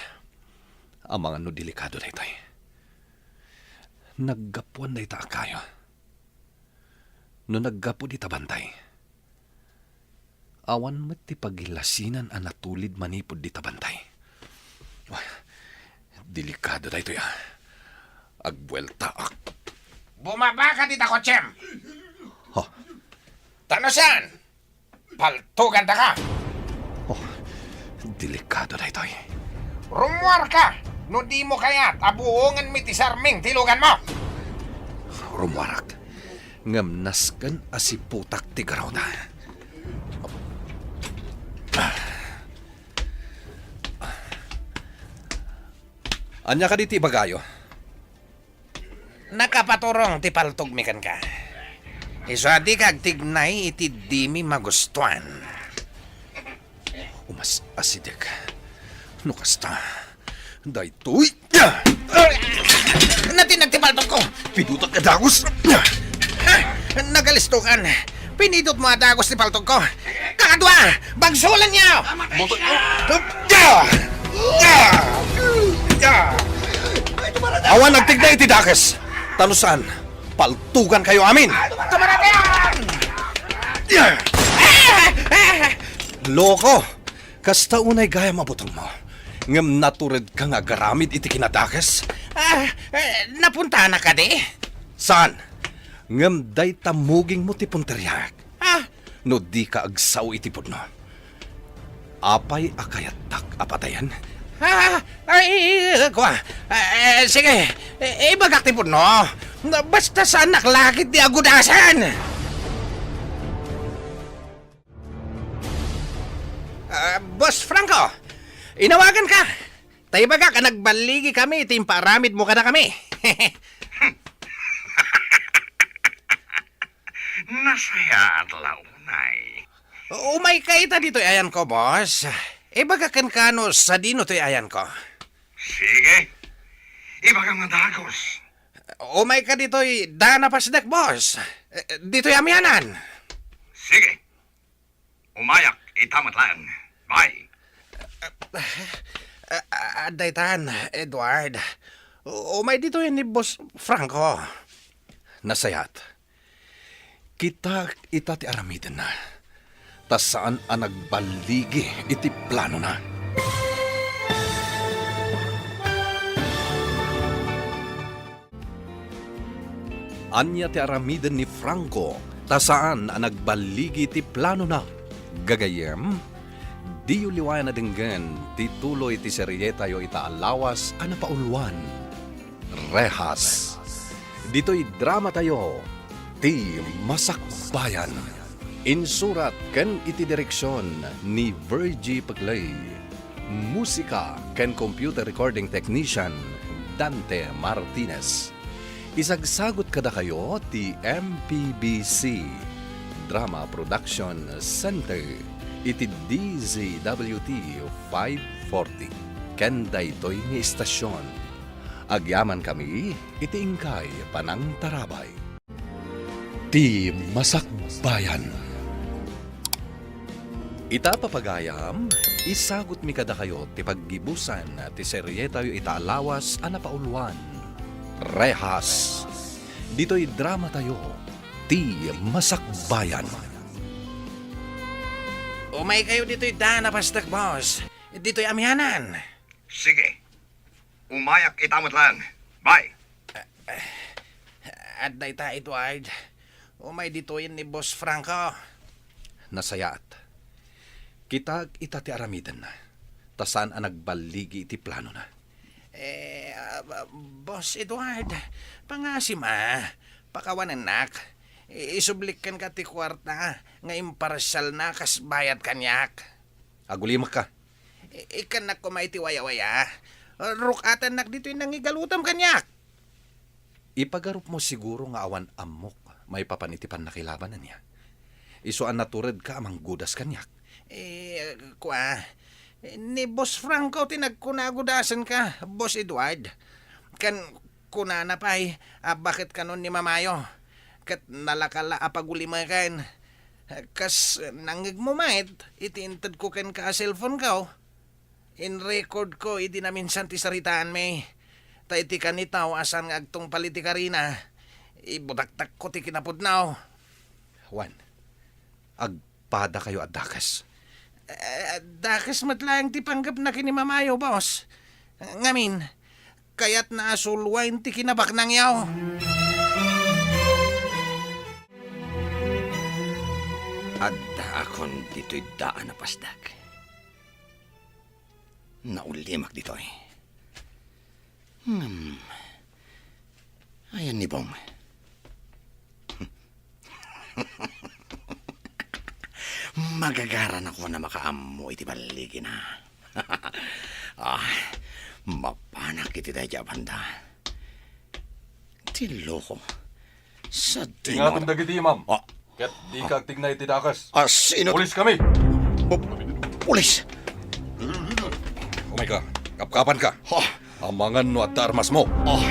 Amangan no delikado daytoy. Naggapuan dayta a kayo. No naggapu dita bantay, awan met ti pagilasinan a natulid manipud dita bantay. Ay, delikado daytoy, a. Agbueltaak. Bumaba ka dita kotsem! Ha? Tano saan? Paltugandaka! Oh, delikado daytoy. Rummuarka no dimo kayat a buongenmi ti sarming ti luganmo. Rummuarak, ngem nasken a siputak ti garruda. Ania kadi ti ibagayo? Nakapaturong ti paltugmi kenka. Isu a dika agtignay iti dimi magustuan. Umas-asidek. No kasta, daytoy. Natinag ti paltogko. Pidutak a dagus. Ha? Nagalistokan. Pinidot mo a dagus ti paltogko. Kakadua, bagsulanyo! Awan agtigna iti dakes. Tano saan, paltugankayo amin. Tumaratayan! Loko! Kasta unay gayam a butengmo. Ngem naturedka nga agaramid iti kinadakes? Ah, eh, napuntanak kadi? Saan? Ngem dayta mugingmo ti punteriak. Ah, no dika agsao iti pudno, apay a kayattak a patayen? Ah, ay, kua. Eh, sige, eh, ibagak ti pudno. Basta saannak lakit ti agudasan. Ah, Boss Franco, inawagan ka. Ta ibagak a nagballigi kami iti impaaramid mo kadakami. Nasayaat la unay. Umay ka ita ditoy ayanko, boss. Ibagak kenka no sadino toy ayanko. Sige. Ibagam nga dagus. Umay ka ditoy daan a pasdek, boss. Eh, ditoy amianan. Sige. Umayak ita met laeng. Bye. Ah, ah, adda itan, Edward. Umay ditoy ni Boss Franco. Nasayaat. Kitaek ita ti aramidenna. Ta saan a nagballigi iti planona. Ania ti aramiden ni Franco ta saan a nagballigi ti planona? Gagayyem, diyo liwayan a denggen ti tuloy ti serietayo ita a lawas a napauluan, Rehas. Ditoy dramatayo, Ti Masakbayan. Insurat ken iti direksion ni Virgie Peclay. Musika ken computer recording technician, Dante Martinez. Isagsagut kadakayo ti M P B C Drama Production Center iti D Z W T five forty. Ken daytoy nga istasion, agyamankami iti inkay panangtarabay. Ti Masakbayan. Ita, papagayam, isagutmi kadakayo ti paggibusan ti serietayo ita a lawas a napauluan, Rehas. Ditoy dramatayo, Ti Masakbayan. Umaykayo ditoy daan a pasdek, boss. Ditoy amianan. Sige. Umayak ita met laeng. Bye. Adda ita, Edward. Umay ditoyen ni Boss Franco. Nasayaat. Kitaek ita ti aramidenna. ta saan a nagballigi iti planona. Eh, ah, ba-, Boss Edward, pangasim a, pakawanennak. I-, isublik kenka ti kuarta nga imparsialna kas bayad kaniak. Agulimakka. I-, ikkannak koma iti wayawaya. Ruk-atannak ditoy nangigalutam kaniak. Ipagarupmo siguro nga awan ammok maipapan iti pannakilaban, ania? Isu a naturedka a manggudas kaniak. Eh, kua, ni Boss Franco ti nagkuna a gudasenka, Boss Edward. Ken kunana pay a baket kanon ni Mamayo. Ket nalaka la a pagulimaken. Kas nangngegmo met iti intedko kenka a cellphone-ko, in-record ko idi naminsan ti saritaanmi. Ta iti kanitaw a saan nga agtungpal iti karina, ibutaktakko ti kinapudno. Juan, agpadakayo a dakes. Eh, dakes met laeng ti panggepna ken ni Mamayo, boss. Ngamin, kayatna a sulwaen ti kinabaknangyo. Addaakon ditoy daan a pasdak. Naulimak ditoy. Hmm. Ayan ni Bong. Magagaranak a makaammo iti balligina. Ah, mapanak iti dayta a banda. Ti loko. Sadino. Ingatem dagiti imam. Ah. Ket dika agtigna iti dakes. Ah, sino? Pulis kami. Pu-, pulis? Umayka. Kapkapanka. Ha? Amangan no adda armasmo. Ah.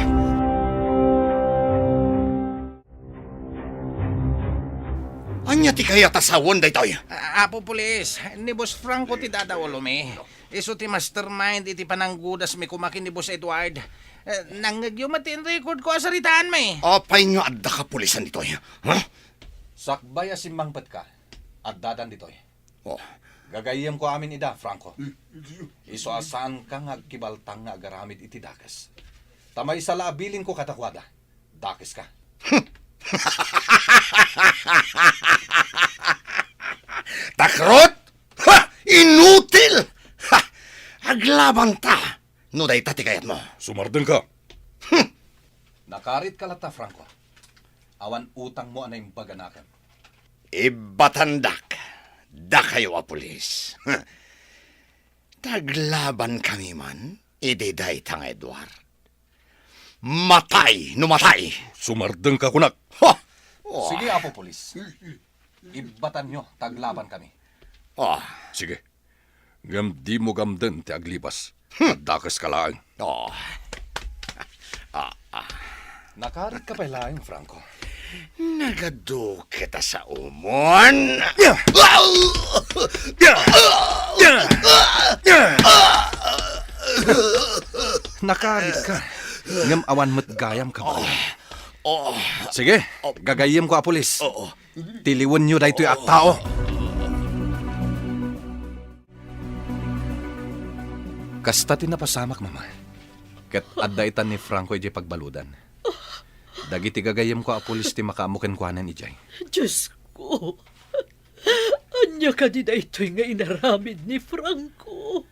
Ania ti kayat a sawen daytoy? A-, Apo Pulis, ni Boss Franco ti dadaulumi. Isu ti mastermind iti pananggudasmi koma ken ni Boss Edward. Eh, nangngegyo met ti in-record ko a saritaanmi. Apay nga adda kapulisan ditoy? Ha? Sakbay a simmangpetka, addadan ditoy. Oh. Gagayyemko amin ida, Franco. Isu a saanka nga agkibaltang nga agaramid iti dakes. Ta maysa la a bilinko kadakuada. Dakeska. Takrot! Ha! Inutil! Ha! Aglabanta! No dayta ti kayatmo. Sumardengka. Hmm. Nakaritka latta, Franco. Awan utangmo a naimbag a nakem. Ibbatandak, dakayo a pulis. Taglaban kami man, idi dayta nga Edward. Matay no matay! Sumardengka kunak. Ha! Oh. Sige, Apo Pulis. Ibbatanyo, taglaban kami. Oh. Sige. Ngem dimo gamden ti aglibas. Hmm. Addakeska laeng. Oh. Ah, ah. Nakaritka pay laeng, Franco. Nagadu ket a saomon. Nakaritka. Ngem awan met gayam, kabaro. Oh. Sige, gagayyemko a pulis. Oo. Tiliwenyo daytoy a tao. Kasta ti napasamak, Mama. Ket adda itan ni Franco idiay pagbaludan. Dagiti gagayyemko a pulis ti makaammo kenkuana idiay. Diosko, ania kadi daytoy nga inaramid ni Franco?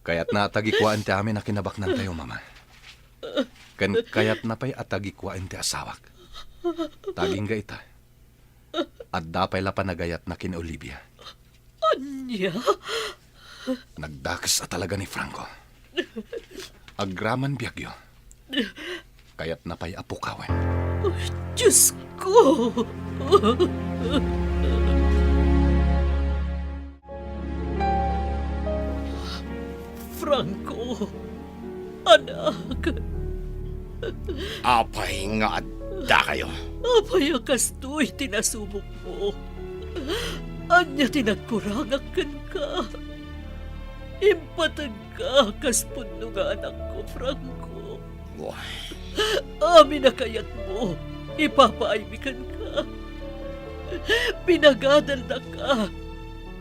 Kayatna a tagikuaen ti amin a kinabaknantayo, Mama. Ken kayatna pay a tagikuaen ti asawak. Ta agingga ita, adda pay la panagayatna ken Olivia. Ania? Nagdakes a talaga ni Franco. Agraman biagyo. Kayatna pay a pukawen. Diosko! Franco, anak. Apay nga addakayo? Apay a kastoy ti nasubokmo? Ania ti nagkurangak kenka? Impateg ka kas pudno nga anakko, Franco. Wah. Amin a kayatmo, ipapaaymi kenka. Pinagadalnaka,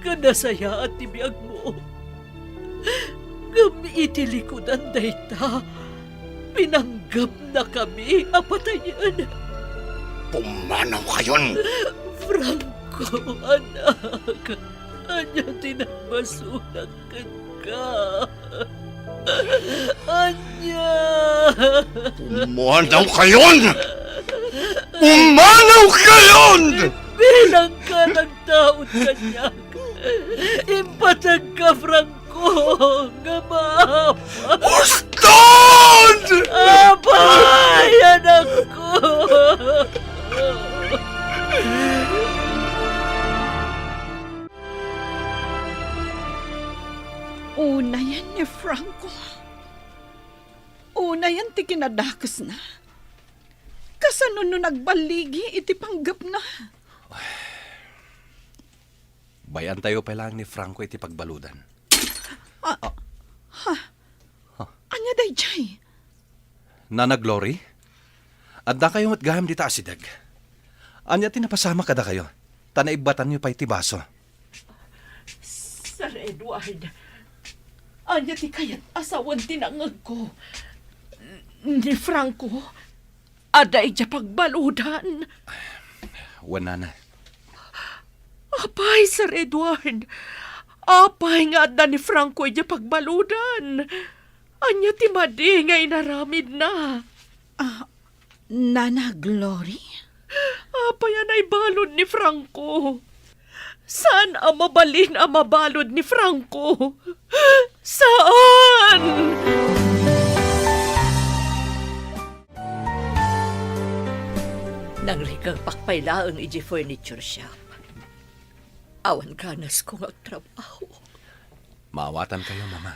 ken nasayaat ti biagmo. Ngem iti likudan dayta, pinanggepnakami a patayen. Pumanawkayon! Franco, anak, ania ti nagbasolak kenka? ka. Ania? Pumanaw kayon! Pumanaw kayon! Bilang ka nagtaud kaniak. Impateg ka, Franco, nga maapa. Uston! Apay, anakko! Unayen ni Franco. Unayen ti kinadakesna. Kasano no nagballigi iti panggepna? Bay-antayo pay laeng ni Franco iti pagbaludan. Ah, ha? Ania daydiay? Nana Glory? Addakayo met gayam dita asideg. Ania ti napasamak kadakayo? Ta naibbatanyo pay ti baso. Sir Edward, ania ti kayat a sawen ti nangngegko? Ni Franco, adda idiay pagbaludan. Wen, nana. Apay, Sir Edward? Apay nga adda ni Franco idiay pagbaludan? Ania ti madi nga inaramidna? Ah, Nana Glory? Apay a naibalud ni Franco? Saan a mabalin a mabalud ni Franco? Saan? Nangrikerpak pay laeng idiay furniture shop. Awan ganasko nga agtrabaho. Maawatankayo, Mama.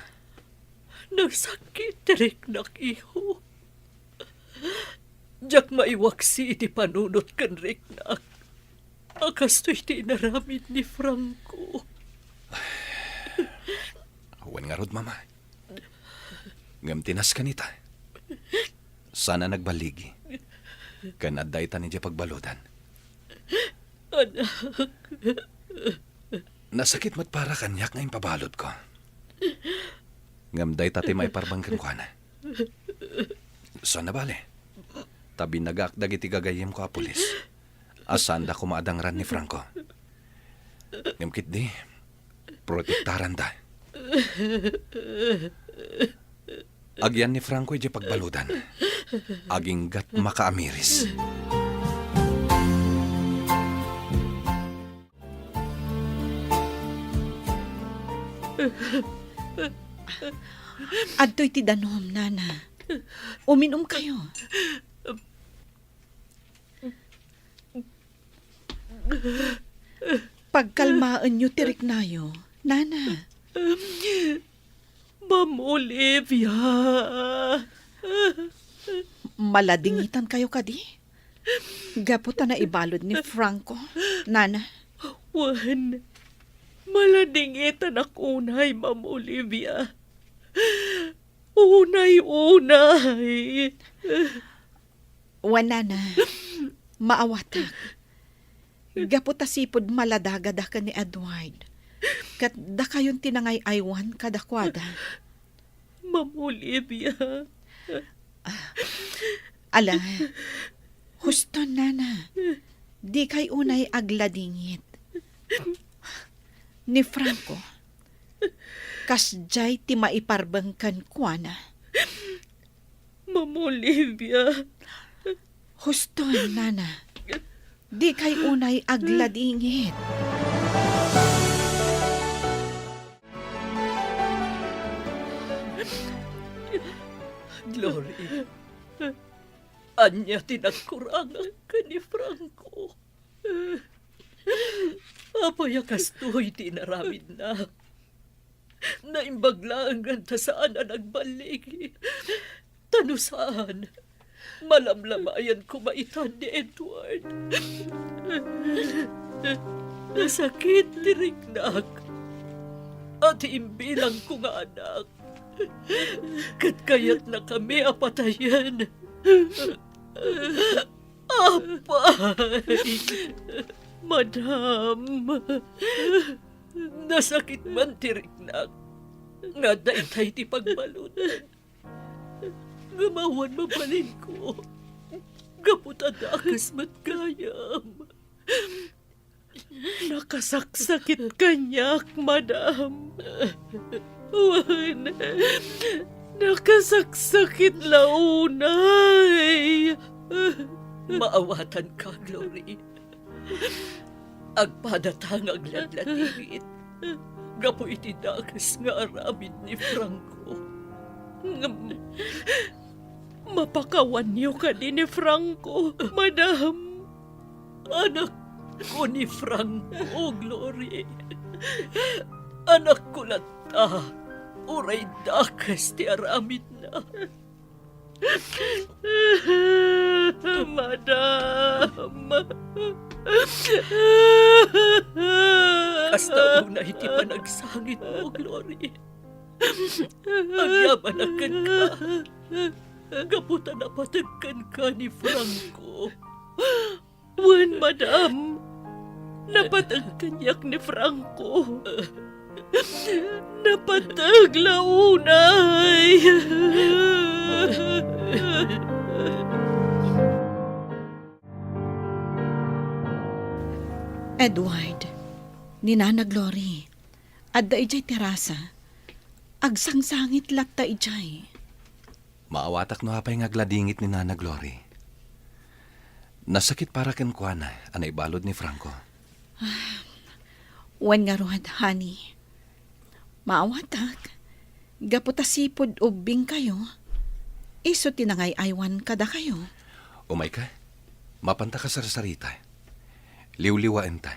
Nasakit ti riknak, iho. Diak maiwaksi iti panunot ken riknak a kastoy ti inaramid ni Franco. Wen ngarud, Mama. Ngem ti nasken ita, saan a nagballigi. Ken adda itan idiay pagbaludan. Anak. Nasakit met para kaniak nga impabaludko. Ngem dayta ti maiparbeng kenkuana. Saan a bale, ta binagaak dagiti gagayyemko a pulis a saanda koma a dangran ni Franco. Ngem ketdi, protektaranda. Agyan ni Franco idiay pagbaludan. Aginggat makaamiris. Adtoy ti danum, Nana. Uminumkayo. Pagkalmaenyo ti riknayo, Nana. Ma'am Olivia. Maladingitankayo kadi? Gapu ta naibalud ni Franco, Nana. Wen, maladingitanak unay, Ma'am Olivia. Unay, unay. Wen, Nana, maawatak. Gapu ta sipud maladagada ken ni Edward, ket dakayon ti nangay-aywan kadakuada. Ma'am Olivia. Ah, ala, huston, Nana. Dikay unay agladingit. Ni Franco, kasdiay ti maiparbeng kenkuana. Ma'am Olivia. Huston, Nana. Dikay unay agladingit. Glory, ania ti nagkurangak ken ni Franco? Apay a kastoy ti inaramidna? Naimbag laeng ta saan a nagballigi. Ta no saan, malamlamayan koma itan ni Edward. Nasakit ti riknak a ti imbilangko nga anak ket kayatnakami a patayen. Apay! Madam, nasakit man ti riknak nga daytay ti pagbaludan. Ngem awan mabalinko gapu ta dakes met gayam. Nakasaksakit kaniak, madam. Wen, nakasaksakit la unay. Maawatanka, Glory. Agpadata nga agladladingit gapu iti dakes nga aramid ni Franco. Ngem, mapakawanyo kadi ni Franco, madam? Anakko ni Franco, Glory. Anakko latta, uray dakes ti aramidna. Madam. Kasta unay ti panagsangitmo, Glory. Agyamanak kenka. Gapu ta napateg kenka ni Franco. Wen, madam. Napateg kaniak ni Franco. Napateg la unay. Edward, ni Nana Glory, adda idiay terasa. Agsangsangit latta idiay. Maawatak no apay nga agladingit ni Nana Glory. Nasakit para kenkuana a naibalud ni Franco. Wen ngarud, honey. Maawatak, gapu ta sipud ubbingkayo, isu ti nangay-aywan kadakayo. Umayka, mapanta kasarsarita. Liwliwaenta.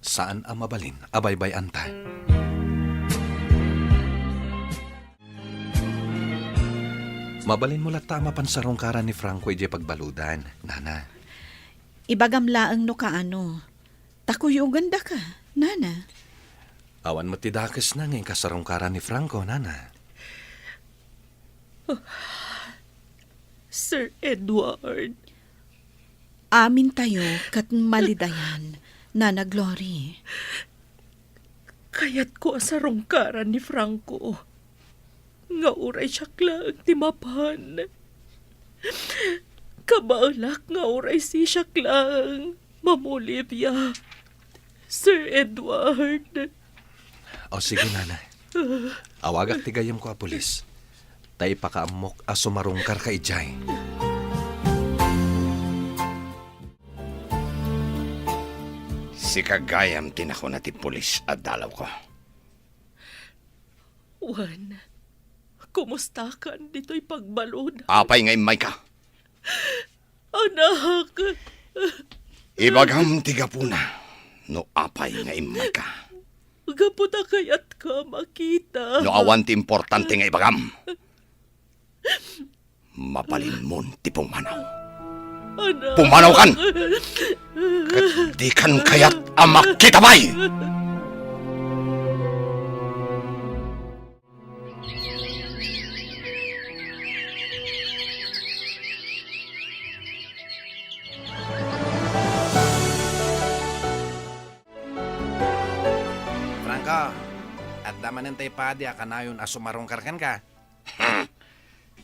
Saan a mabalin a baybay-anta. Mabalinmo latta a mapansarungkaran ni Franco idiay pagbaludan, Nana. Ibagam laeng no kaano. Ta kuyogandaka, Nana. Awan met ti dakesna nga inkasarungkaran ni Franco, Nana. Sir Edward. Amintayo ket malidayan, Nana Glory. Kayatko a sarungkaran ni Franco nga uray siak laeng ti mapan. Kabaelak nga uray sisiak laeng mamolibia, Sir Edward. O, sige, Nana. Awagak ti gayyemko a pulis. Ta ipakaammok a sumarungkarka idiay. Sika gayam ti nakuna ti pulis a dalawko. Wen, kumustakan ditoy pagbalud? Apay nga immayka? Anak! Ibagam ti gapuna no apay nga immayka. Gapu ta kayatka makita. No awan ti importante nga ibagam, mabalinmon ti pumanaw. Anak! Pumanawkan! Ket dikan kayat a makita pay! Franco, adda manen tay padi a kanayon a sumarungkar kenka. Hmm.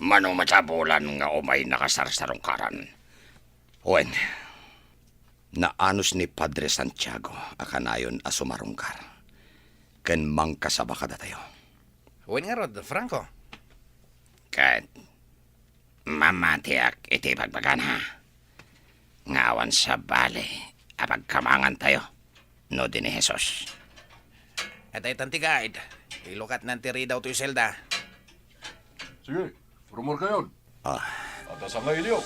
Mano masapulan nga umay nakasarsarungkaran? Wen, naanus ni Padre Santiago a kanayon a sumarungkar ken mangkasaba kadatayo. Wen ngarud, Franco. Ket mamatiak iti ibagbagana nga awan sabali a pagkamangantayo no di ni Jesus. Adda itan ti guide. Ilukatnan ti ridaw toy selda. Sige, rumor kayon. Ah. Adda sangailiyo.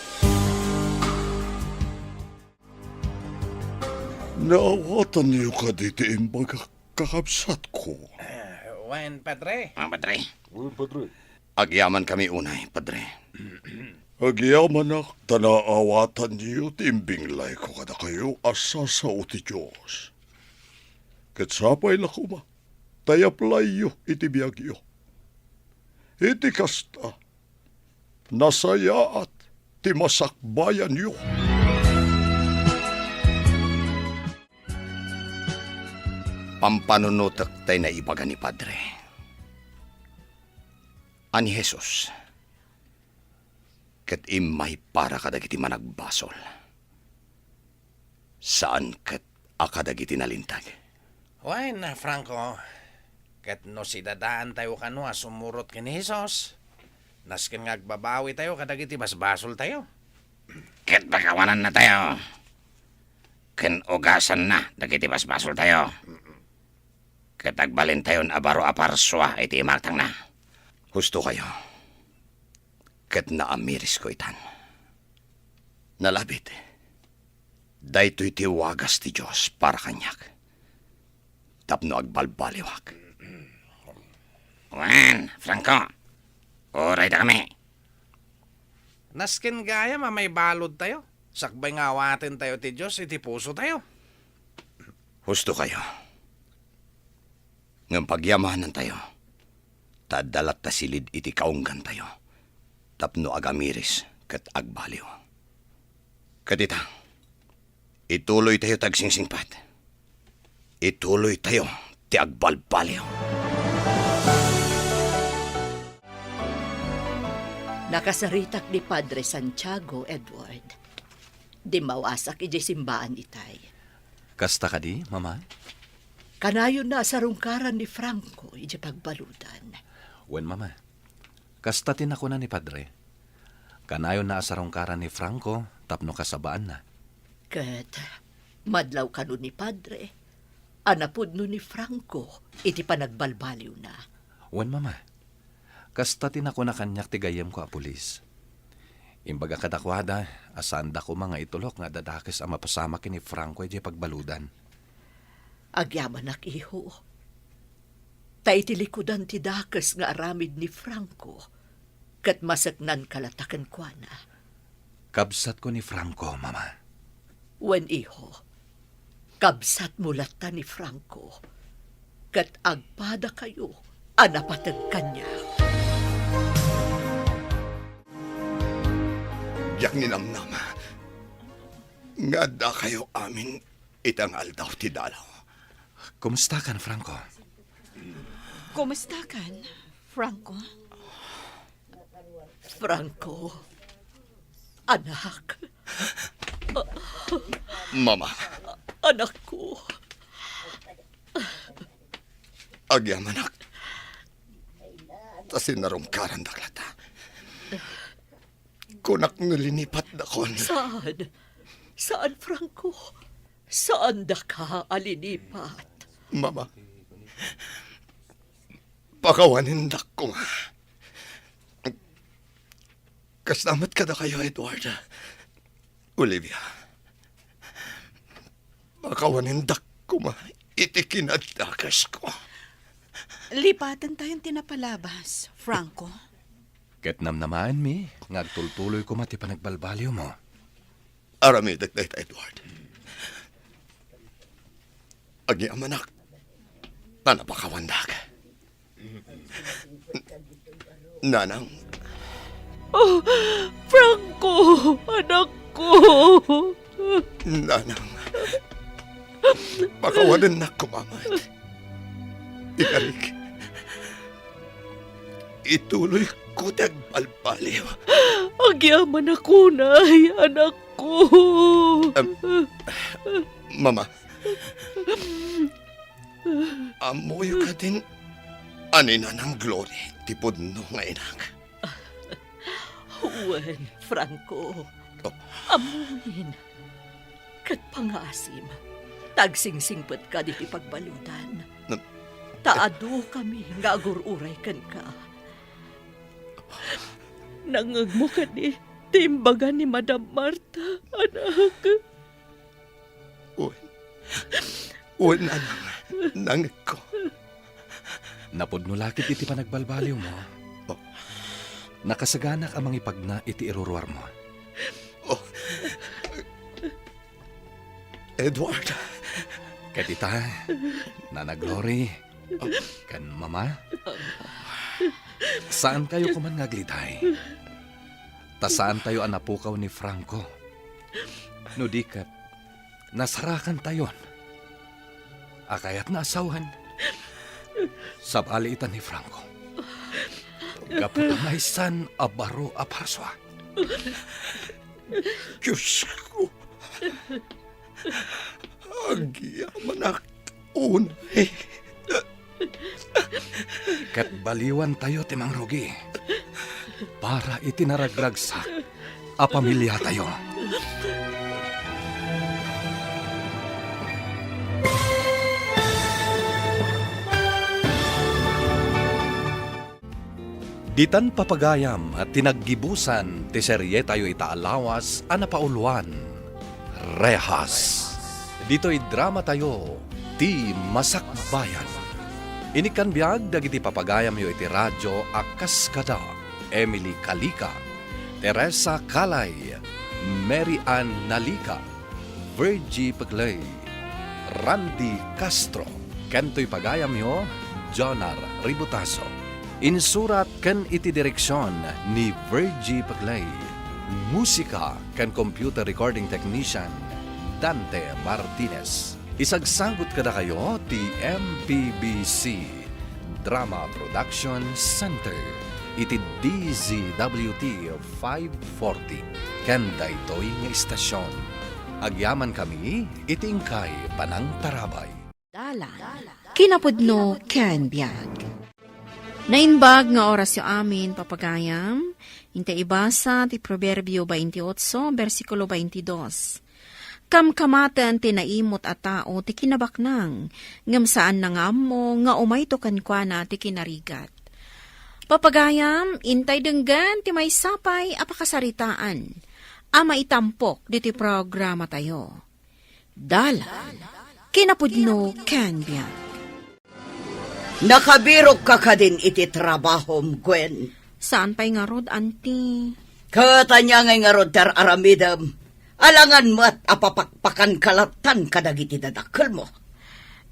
Naawatanyo kadi ti imbagak, kakabsatko? Ah, wen, Padre. Ah, Padre. Wen, Padre. Agyamankami unay, Padre. Agyamanak ta naawatanyo ti imbinglayko kadakayo a sasao ti Dios. Ket sapay la koma ta yaplayyo iti biagyo. Iti kasta, nasayaat ti masakbayanyo. Pampanunotek tay naibaga ni Padre a ni Jesus ket immay para kadagiti managbasol, saan ket a kadagiti nalintag. Wen, Franco, Ket no sidadaantayo kano a sumurot ken ni Jesus, nasken nga agbabawitayo kadagiti basbasoltayo. Ket pakawanannatayo ken ugasanna dagiti basbasoltayo. Ket agbalintayon a baro a parsua iti imatangna. Hustokayo, ket naamirisko itan. Nalabit, daytoy ti wagas ti Dios para kaniak, tapno agbalbaliwak. Wen, Franco, urayda kami. Nasken gayam a maibaludtayo, sakbay nga awatentayo ti Dios iti pusotayo. Hustokayo. Ngem pagyamanantayo, ta adda latta silid iti kaunggantayo, tapno agamiris ket agbaliw. Ket ita, ituloytayo ti agsingsingpet. Ituloytayo ti agbalbaliw. Nakasaritak ni Padre Santiago, Edward. Dimmawasak idiay simbaan itay. Kasta kadi, Mama? Kanayonna a sarungkaran ni Franco idiay pagbaludan. Wen, Mama. Kasta ti nakuna ni Padre. Kanayonna a sarungkaran ni Franco tapno kasabaanna. Ket madlaw kano ni Padre a napudno ni Franco iti panagbalbaliwna. Wen, Mama. Kasta ti nakuna kaniak ti gayyemko a pulis. Imbaga kadakuada a saanda koma nga itulok nga adda dakes a mapasamak ken ni Franco idiay pagbaludan. Agyamanak, iho. Ta iti likudan ti dakes nga aramid ni Franco, ket maseknanka latta kenkuana. Kabsatko ni Franco, Mama. Wen, iho. Kabsatmo latta ni Franco, ket agpadakayo a napateg kaniak. Diak ninamnama nga addakayo amin ita nga aldaw ti dalaw. Kumustakan, Franco? Kumustakan, Franco? Franco, anak. Mama. Anakko. Agyamanak. Ta sinarungkarandak latta. Kunak no linipatdakon. Saan? Saan, Franco? Saandaka a linipat? Mama, pakawanendak koma. Kasta met kadakayo, Edward. Olivia, pakawanendak koma iti kinadakesko. Lipatentayon ti napalabas, Franco. Ket namnamaenmi nga agtultuloy koma ti panagbalbaliwmo. Aramidek dayta, Edward. Agyamanak, ta napakawandak. Nanang. Oh, Franco, anakko. Nanang. Pakawanennak koma met. Ikarik, ituloyko ti agbalbaliw. Agyamanak unay, anakko. Em, Mama, ammoyo kadin a ni Nanang Glory ti pudno nga inak? Wen, Franco. Oh. Ammomin. Ket pangaasim, ta agsingsingpetka iti pagbaludan. Nam- Ta adu kami nga agur-uray kenka. Nangngegmo kadi ti imbaga ni Madam Marta, anak? Wen. Wen, nanang, nangngegko. Napudno la ketdi ti panagbalbaliwmo. Oh. Nakasaganak a mangipagna iti iruruarmo. Oh. Edward. Ket ita, Nana Glory, ken Mama, saankayo koman nga agliday. Ta saantayo a napukaw ni Franco. No di ket, nasarakantayon a kayatna a sawen. Sabali ita ni Franco. Gapu ta maysan a baro a parsua. Diosko, agyamanak unay. ket baliwantayo ti mangrugi para iti naragragsak a pamiliatayo. Ditan papagayam ti naggibusan ti serietayo ita a lawas a napauluan, Rehas. Ditoy dramatayo, Ti Masakbayan. Inikkan biag dagiti papagayamyo iti radio a kas kada Emily Calica, Teresa Calay, Mary Ann Nalica, Virgie Peclay, Randy Castro, ken toy pagayamyo, Jonar Ributaso. Insurat ken iti direksion ni Virgie Peclay. Musika ken computer recording technician, Dante Martinez. Isagsagut kadakayo ti M P B C Drama Production Center iti D Z W T five forty ken daytoy nga istasion. Agyamankami iti inkay panangtarabay. Dalan, kinapudno ken biag. Naimbag nga orasyo amin, papagayam. Inta ibasa ti Proverbio twenty-eight, bersikulo twenty-two. Kamkamaten ti naimut a tao ti kinabaknang, ngem saanna nga ammo nga umayto kenkuana ti kinarigat. Papagayam, intay denggen ti maysa pay a pakasaritaan a maitampok ditoy programatayo. Dalan, kinapudno ken biag. Nakabirokka kadin iti trabahom, Gwen? Saan pay ngarud, Auntie? Ket ania ngay ngarud ti ar-aramidem? Alangan met a papakpakanka lattan kadagiti dadakkelmo.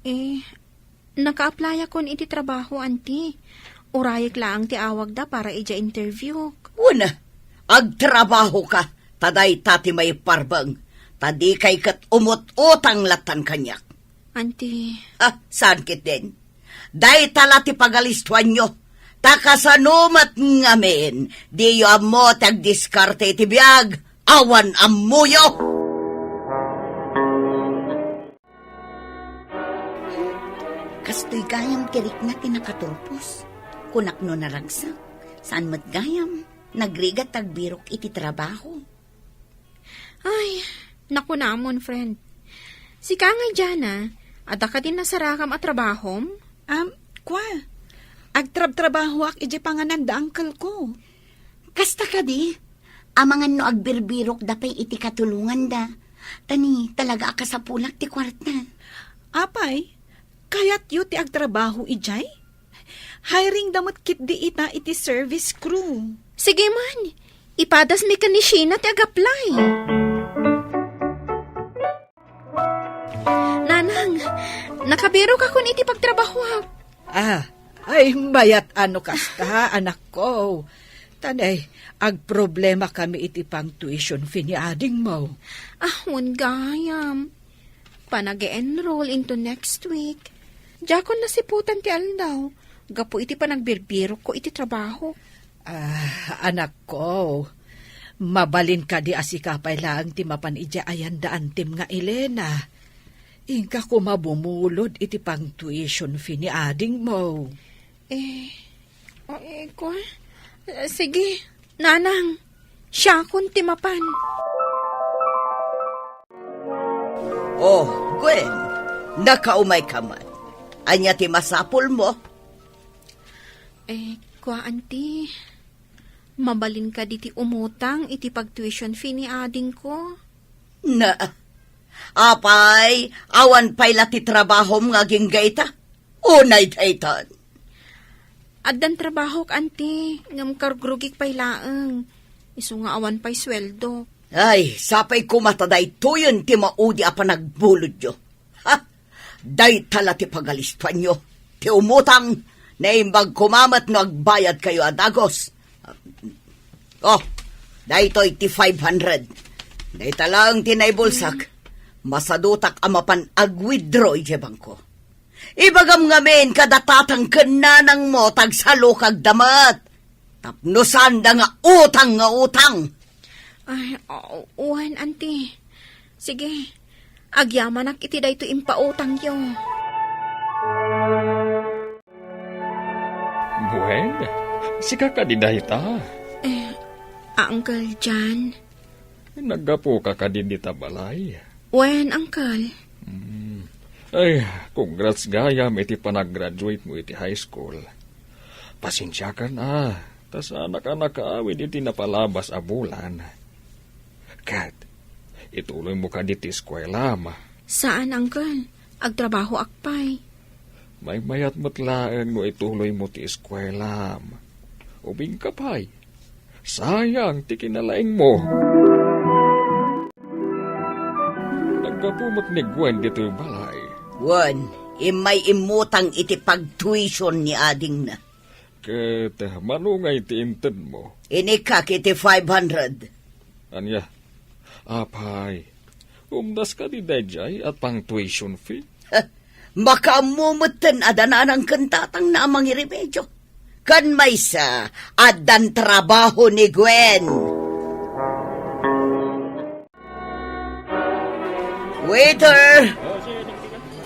Eh, naka-applyakon iti trabaho, Auntie. Urayek laeng ti awagda para idiay interview. Wen, agtrabahoka, ta dayta ti maiparbeng, ta dikay ket umut-utang lattan kaniak. Auntie. Ah, saan ketdin? Dayta la ti pagalistuanyo. Ta kasano met ngamin, diyo ammo ti agdiskarte iti biag, awan ammoyo. Kastoy gayam ti rikna ti nakaturpos. Kunak no naragsak, saan met gayam, nagrigat agbirok iti trabaho. Ay, nakunamon, friend. Sika ngay, Jana, adda kadi nasarakam a trabahom? Am, kua, agtrabtrabahoak idiay panganan da uncle ko. Kasta kadi, amangan no agbirbirok da pay iti katulonganda. Ta ni, talaga a kasapulak ti kuarta. Apay, kayatyo ti agtrabaho idiay? Hiring da met ketdi ita iti service crew. Sige man, ipadasmi ken ni Sheena ti ag-apply. Nanang, nakabirokakon iti pagtrabahoak. Ah, ay, mayat a no kasta, anakko. Ta ni, agproblemakami iti pang-tuition fee ni adingmo. Ah, wen gayam. Panag-enroll into next week. Diakon nasiputan ti aldaw, gapu iti panagbirbirokko iti trabaho. Ah, anakko, mabalin kadi a sika pay laeng ti mapan idiay ayan da antim nga Elena? Inka koma bumulod iti pang-tuition fee ni adingmo. Eh, o, eh, kua? Sige, nanang, siakon ti mapan. Oh, Gwen, nakaumayka man. Ania ti masapulmo? Eh, kua, Auntie, mabalin kadi ti umutang iti pag-tuition fee ni adingko? Na, apay, awan pay la ti trabahom nga agingga ita? Unay daytan. Addan trabahok, Auntie, ngem karugrugik pay laeng. Isu nga awan pay sueldo. Ay, sapay koma ta daytoyen ti maudi a panagbulodyo. Ha? Dayta la ti pagalistuanyo. Ti umutang, naimbag koma met no agbayadkayo a dagus. Oh, daytoy ti five hundred. Dayta laeng ti naibulsak. Masadutak a mapan ag-withdraw idiay bangko. Ibagam ngamin kada tatang ken nanangmo ta agsalukagda met. Tapno saanda nga utang nga utang. Ay, o-, wen, Auntie. Sige, agyamanak iti daytoy impautangyo. Wen, sika kadi dayta? Eh, Uncle John. Naggapuka kadi dita balay? Wen, Uncle. Hmm. Ay, congrats gayam iti panagraduate mo iti high school. Pasensiakan a, ta saanak a nakaawid iti napalabas a bulan. Ket, ituloy mo kadi ti eskuelam? Saan, Uncle. Agtrabahoak pay. Maymayat met laeng no ituloy mo ti eskuelam. Ubingka pay. Sayang ti kinalaing mo. Naggapu met ni Gwen ditoy balay. Wen, immay immutang iti pagtuition ni adingna. Ket mano ngay ti inted mo? Inikak iti five hundred. Ania? Apay, umdas kadi daydiay a pang-tuition fee? Makaammo metten a dananang ken tatangna a mangiremedio. Ken maysa, addan trabaho ni Gwen. Waiter!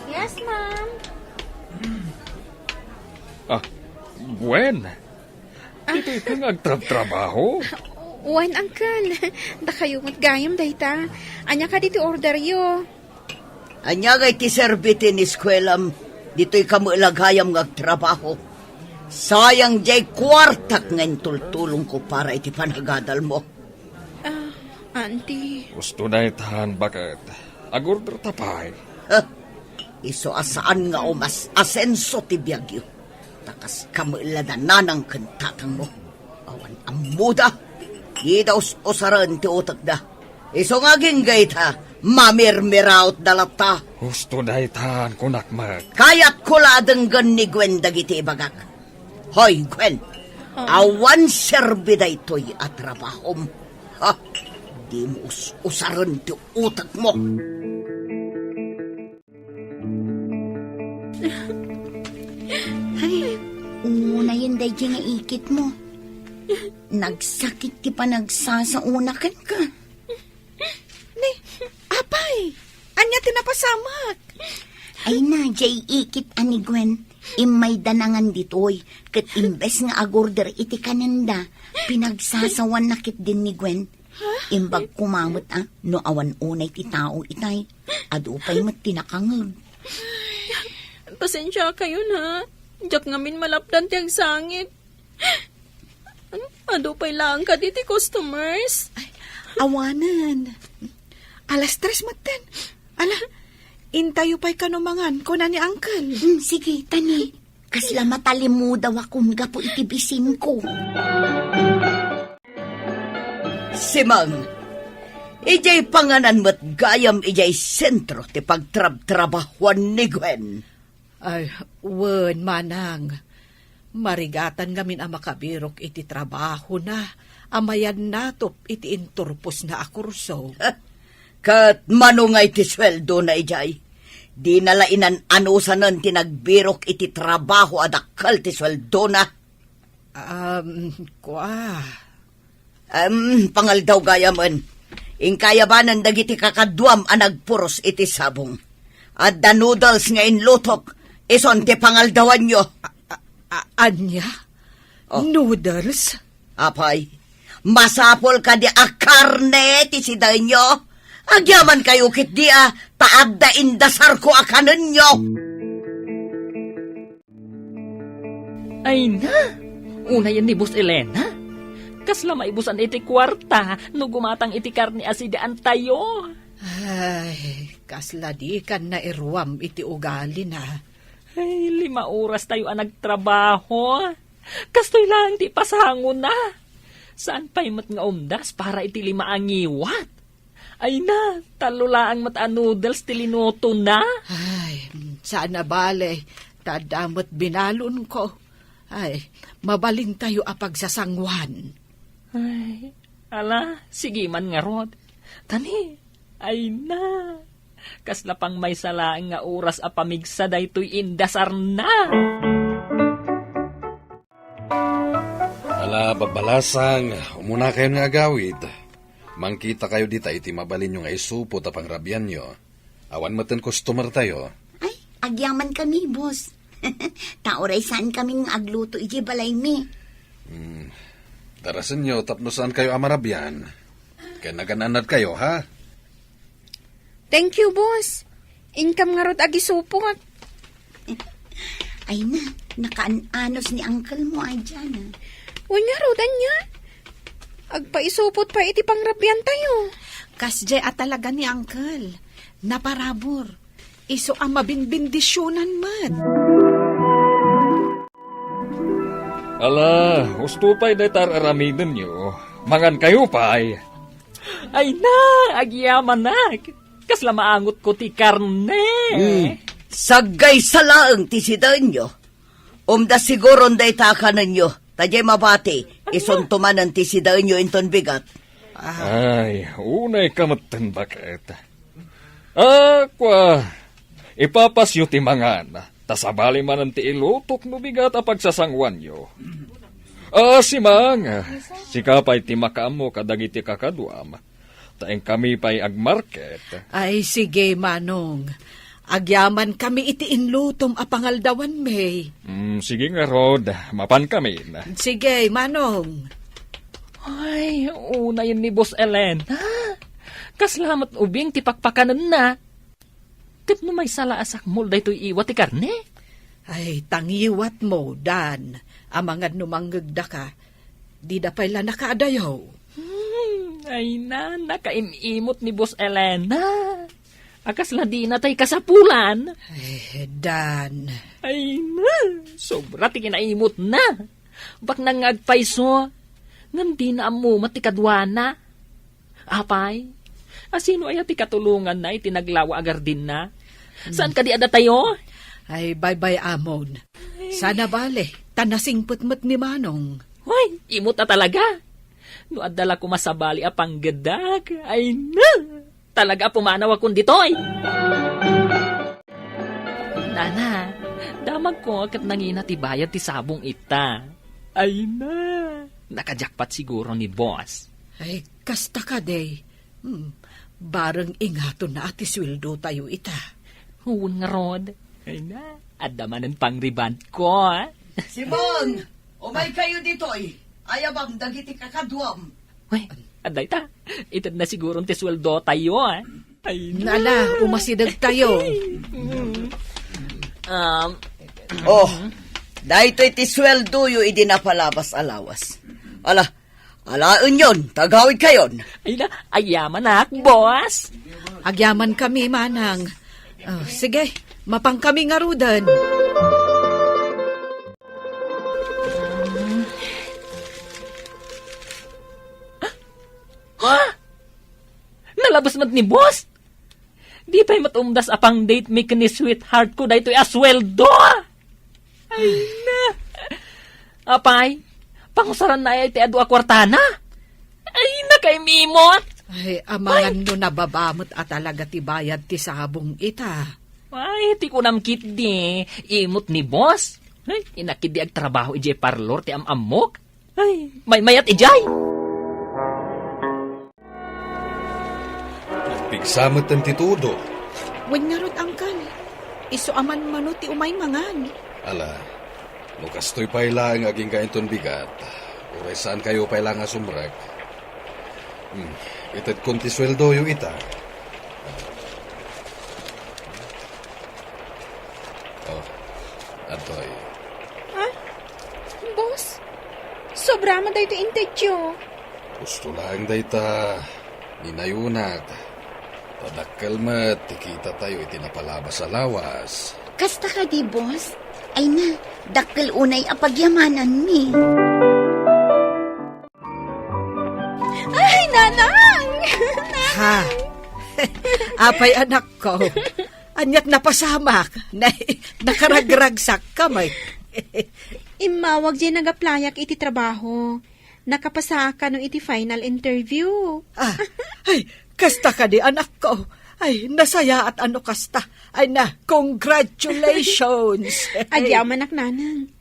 Yes, ma'am. Ah, Gwen. Ditoy ka nga agtrabtrabaho? Wen, uncle. Dakayo met gayam dayta. Ania kadi ti orderyo? Ania ngay ti serbi ti ineskuelam? Ditoy ka met la gayam nga agtrabaho. Sayang diay kuartak nga intultulongko para iti panagadalmo. Ah, auntie. Gusto daytan, baket. Agorder ta pay. Ah, isu a saan nga umas-asenso ti biagyo. Ta kas kamella da nanang ken tatangmo. Awan ammoda. Dida us-usaren ti utekda. Isu nga agingga ita, mamirmirautda latta. Husto daytan, kunak met. Kayatko la a denggen ni Gwen dagiti ibagak. Hoy, Gwen, ah, awan serbi daytoy a trabahom. Ha? Dimo us-usaren ti utekmo. Ay, unayen daydiay nga ikitmo. Nagsakit ti panagsasaona kenka. Ni, apay, ania ti napasamak? Ay na, diay ikit a ni Gwen, immay danangan ditoy, ket imbes nga agorder iti kanenda, pinagsasawanna ketdin ni Gwen. Imbag koma met a, no awan unay ti tao itay, adu pay met ti nakangeg. Pasensiakayon, ha? Diak ngamin malapdan ti agsangit. Adu pay laeng kadi ti customers? Ay, awanen. Alas tres metten. Ala, intayo pay kano mangan, kuna ni Uncle. Hmm, sige, tani. Kasla matalimudawakon gapu iti bisinko. Simang, idiay panganan met gayam idiay sentro ti pagtrabtrabahuan ni Gwen. Ay, wen, manang. Marigatan ngamin a makabirok iti trabahona a mayannatop iti inturposna a kurso. Ket mano ngay ti sueldona idiay? Dina la inan-anusanen ti nagbirok iti trabaho a dakkel ti sueldona. Um, kua. Em, pangaldaw gayamen. Inkayabanan dagiti kakaduam a nagpuros iti sabong. Adda noodles nga inlutok, ison ti pangaldawanyo. A, a, a, ania? Oh. Noodles? Apay, masapul kadi a karne ti sidaenyo? Agyaman kayo ketdi a, ta adda indasarko a kanenyo. Ay na, unayen ni Boss Elena. Kasla maibusan iti kuarta no gumatang iti karne a sidaantayo. Ay, kasla dikan nairuam iti ugalina. Ay, lima oras tayo a nagtrabaho. Kastoy laeng ti pasangona. Saan pay met nga umdas para iti lima a ngiwat? Ay na, tallo laeng met a noodles ti linutona. Ay, saan a bale, ta adda met binalonko. Ay, mabalintayo a pagsasanguan. Ay, ala, sige man ngarud. Tani, ay na, kasla pang maysa laeng nga oras a pamigsa daytoy indasarna. Ala, babbalasang, umunakayon nga agawid. Mangkitakayo dita iti mabalinyo nga isupot a pangrabianyo. Awan metten customertayo. Ay, agyaman kami, boss. Ta uray saan kami nga agluto idiay balaymi. Hmm. Darasenyo tapno saan kayo a marabian. Ken nagan-annad kayo, ha? Thank you, boss. Inkam ngarud agisupot. Ay na, nakaan-anos ni uncle mo, ay, Jana. Wen ngarud, ania? Agpaisupot pay iti pangrabian tayo. Kasdiay a talaga ni uncle. Naparabur. Isu a mabinbindisionan met. Ala, husto pay dayta ar-aramidenyo. Mangan kayo pay. Ay na, agyamanak. Kasla maangotko ti karne. Hmm. Saggaysa laeng ti sidaenyo. Umda siguron dayta a kanenyo. Ta diay mabati, isunto manen ti sidaenyo inton bigat. Ah. Ay, unay ka metten baket. Ah, kua, ipapasyo ti mangan, ta sabali manen ti ilutok no bigat a pagsasanguanyo. Ah, Simang, sika pay ti makaammo kadagiti kakaduam, ta inkami pay agmarket. Ay, sige, Manong. Agyamankami iti inlutom a pangaldawanmi. Mm, sige ngarud, mapankamin. Sige, Manong. Ay, unayen ni Boss Elena. Kasla met ubing ti pakpakanenna. Ket no maysa la a sakmol daytoy iwa ti karne? Ay, tangiwatmo, Dan. Amangan no mangngegdaka, dida pay la nakaadayo. Hmm, ay na, nakaim-imot ni Boss Elena. A kasla dina tay kasapulan. Eh, Dan. Ay na, sobra ti kinaimotna. Baknang nga agpayso, ngem dina ammo met ti kaduana. Apay, a sino aya ti katulonganna iti naglawa a gardinna? Hmm. Saan kadi a datayo? Ay, baybay-amon. Ay. Sana bale, ta nasingpet met ni Manong. Hoy, imot a talaga. No adda la koma sabali a panggedak, ay na, talaga a pumanawakon ditoy. Nana, damagko ket nangina ti bayad ti sabong ita. Ay na, nakajakpat siguro ni boss. Ay, kasta kadi. Hmm, bareng ingatonna ti sueldo tayo ita. Wen ngarud. Ay na, adda manen pang-rebond ko, ah. Simon, umay kayo ditoy. Ayabam dagiti kakaduam. Uy, adda ita. Itedna siguron ti sueldo tayo, ah. Ay, na. Nala, umasideg tayo. Um, Oh, daytoy ti sueldoyo idi napalabas a lawas. Ala, alaenyon, tagawid kayon. Ay na, agyamanak, boss. Agyaman kami, Manang. Oh, sige, mapang kami ngaruden. Ha? Nalabas met ni boss? Di pay met umdas a pang-date mi ken ni sweetheart ko daytoy a sueldo? Ay na. Apay, pangusaranna aya ti adu a kuartana? Ay, nakaimimot. Ay, amangan no nababa met a talaga ti bayad ti sabong ita. Ay, ti kunam ketdi, imot ni boss. Ay, innak ketdi agtrabaho idiay parlor ti am-ammok. Ay, maymayat idiay. Nagpigsa metten ti tudo. Wen ngarud, Angkan. Isu a manmano ti umay mangan. Ala, no kastoy pay laeng agingga inton bigat, uray saan kayo pay la nga sumrek. Hmm, itedkon ti sueldoyo ita. Oh, adtoy. Ha? Boss, sobra man daytoy intedyo. Husto laeng dayta, ni nayunak. Ta dakkel met ti kita tayo iti napalabas a lawas. Kasta kadi, boss? Ay na, dakkel unay a pagyamananmi. Ay, Nanang! Nanang! Ha? Apay, anakko? Ania't napasamak? Na-, nakaragragsakka met. Immawag diay nag-applyak iti trabaho. Nakapasaak kano iti final interview. Ah, ay, kasta kadi, anakko. Ay, nasayaat a no kasta. Ay na, congratulations. Agyamanak, Nanang.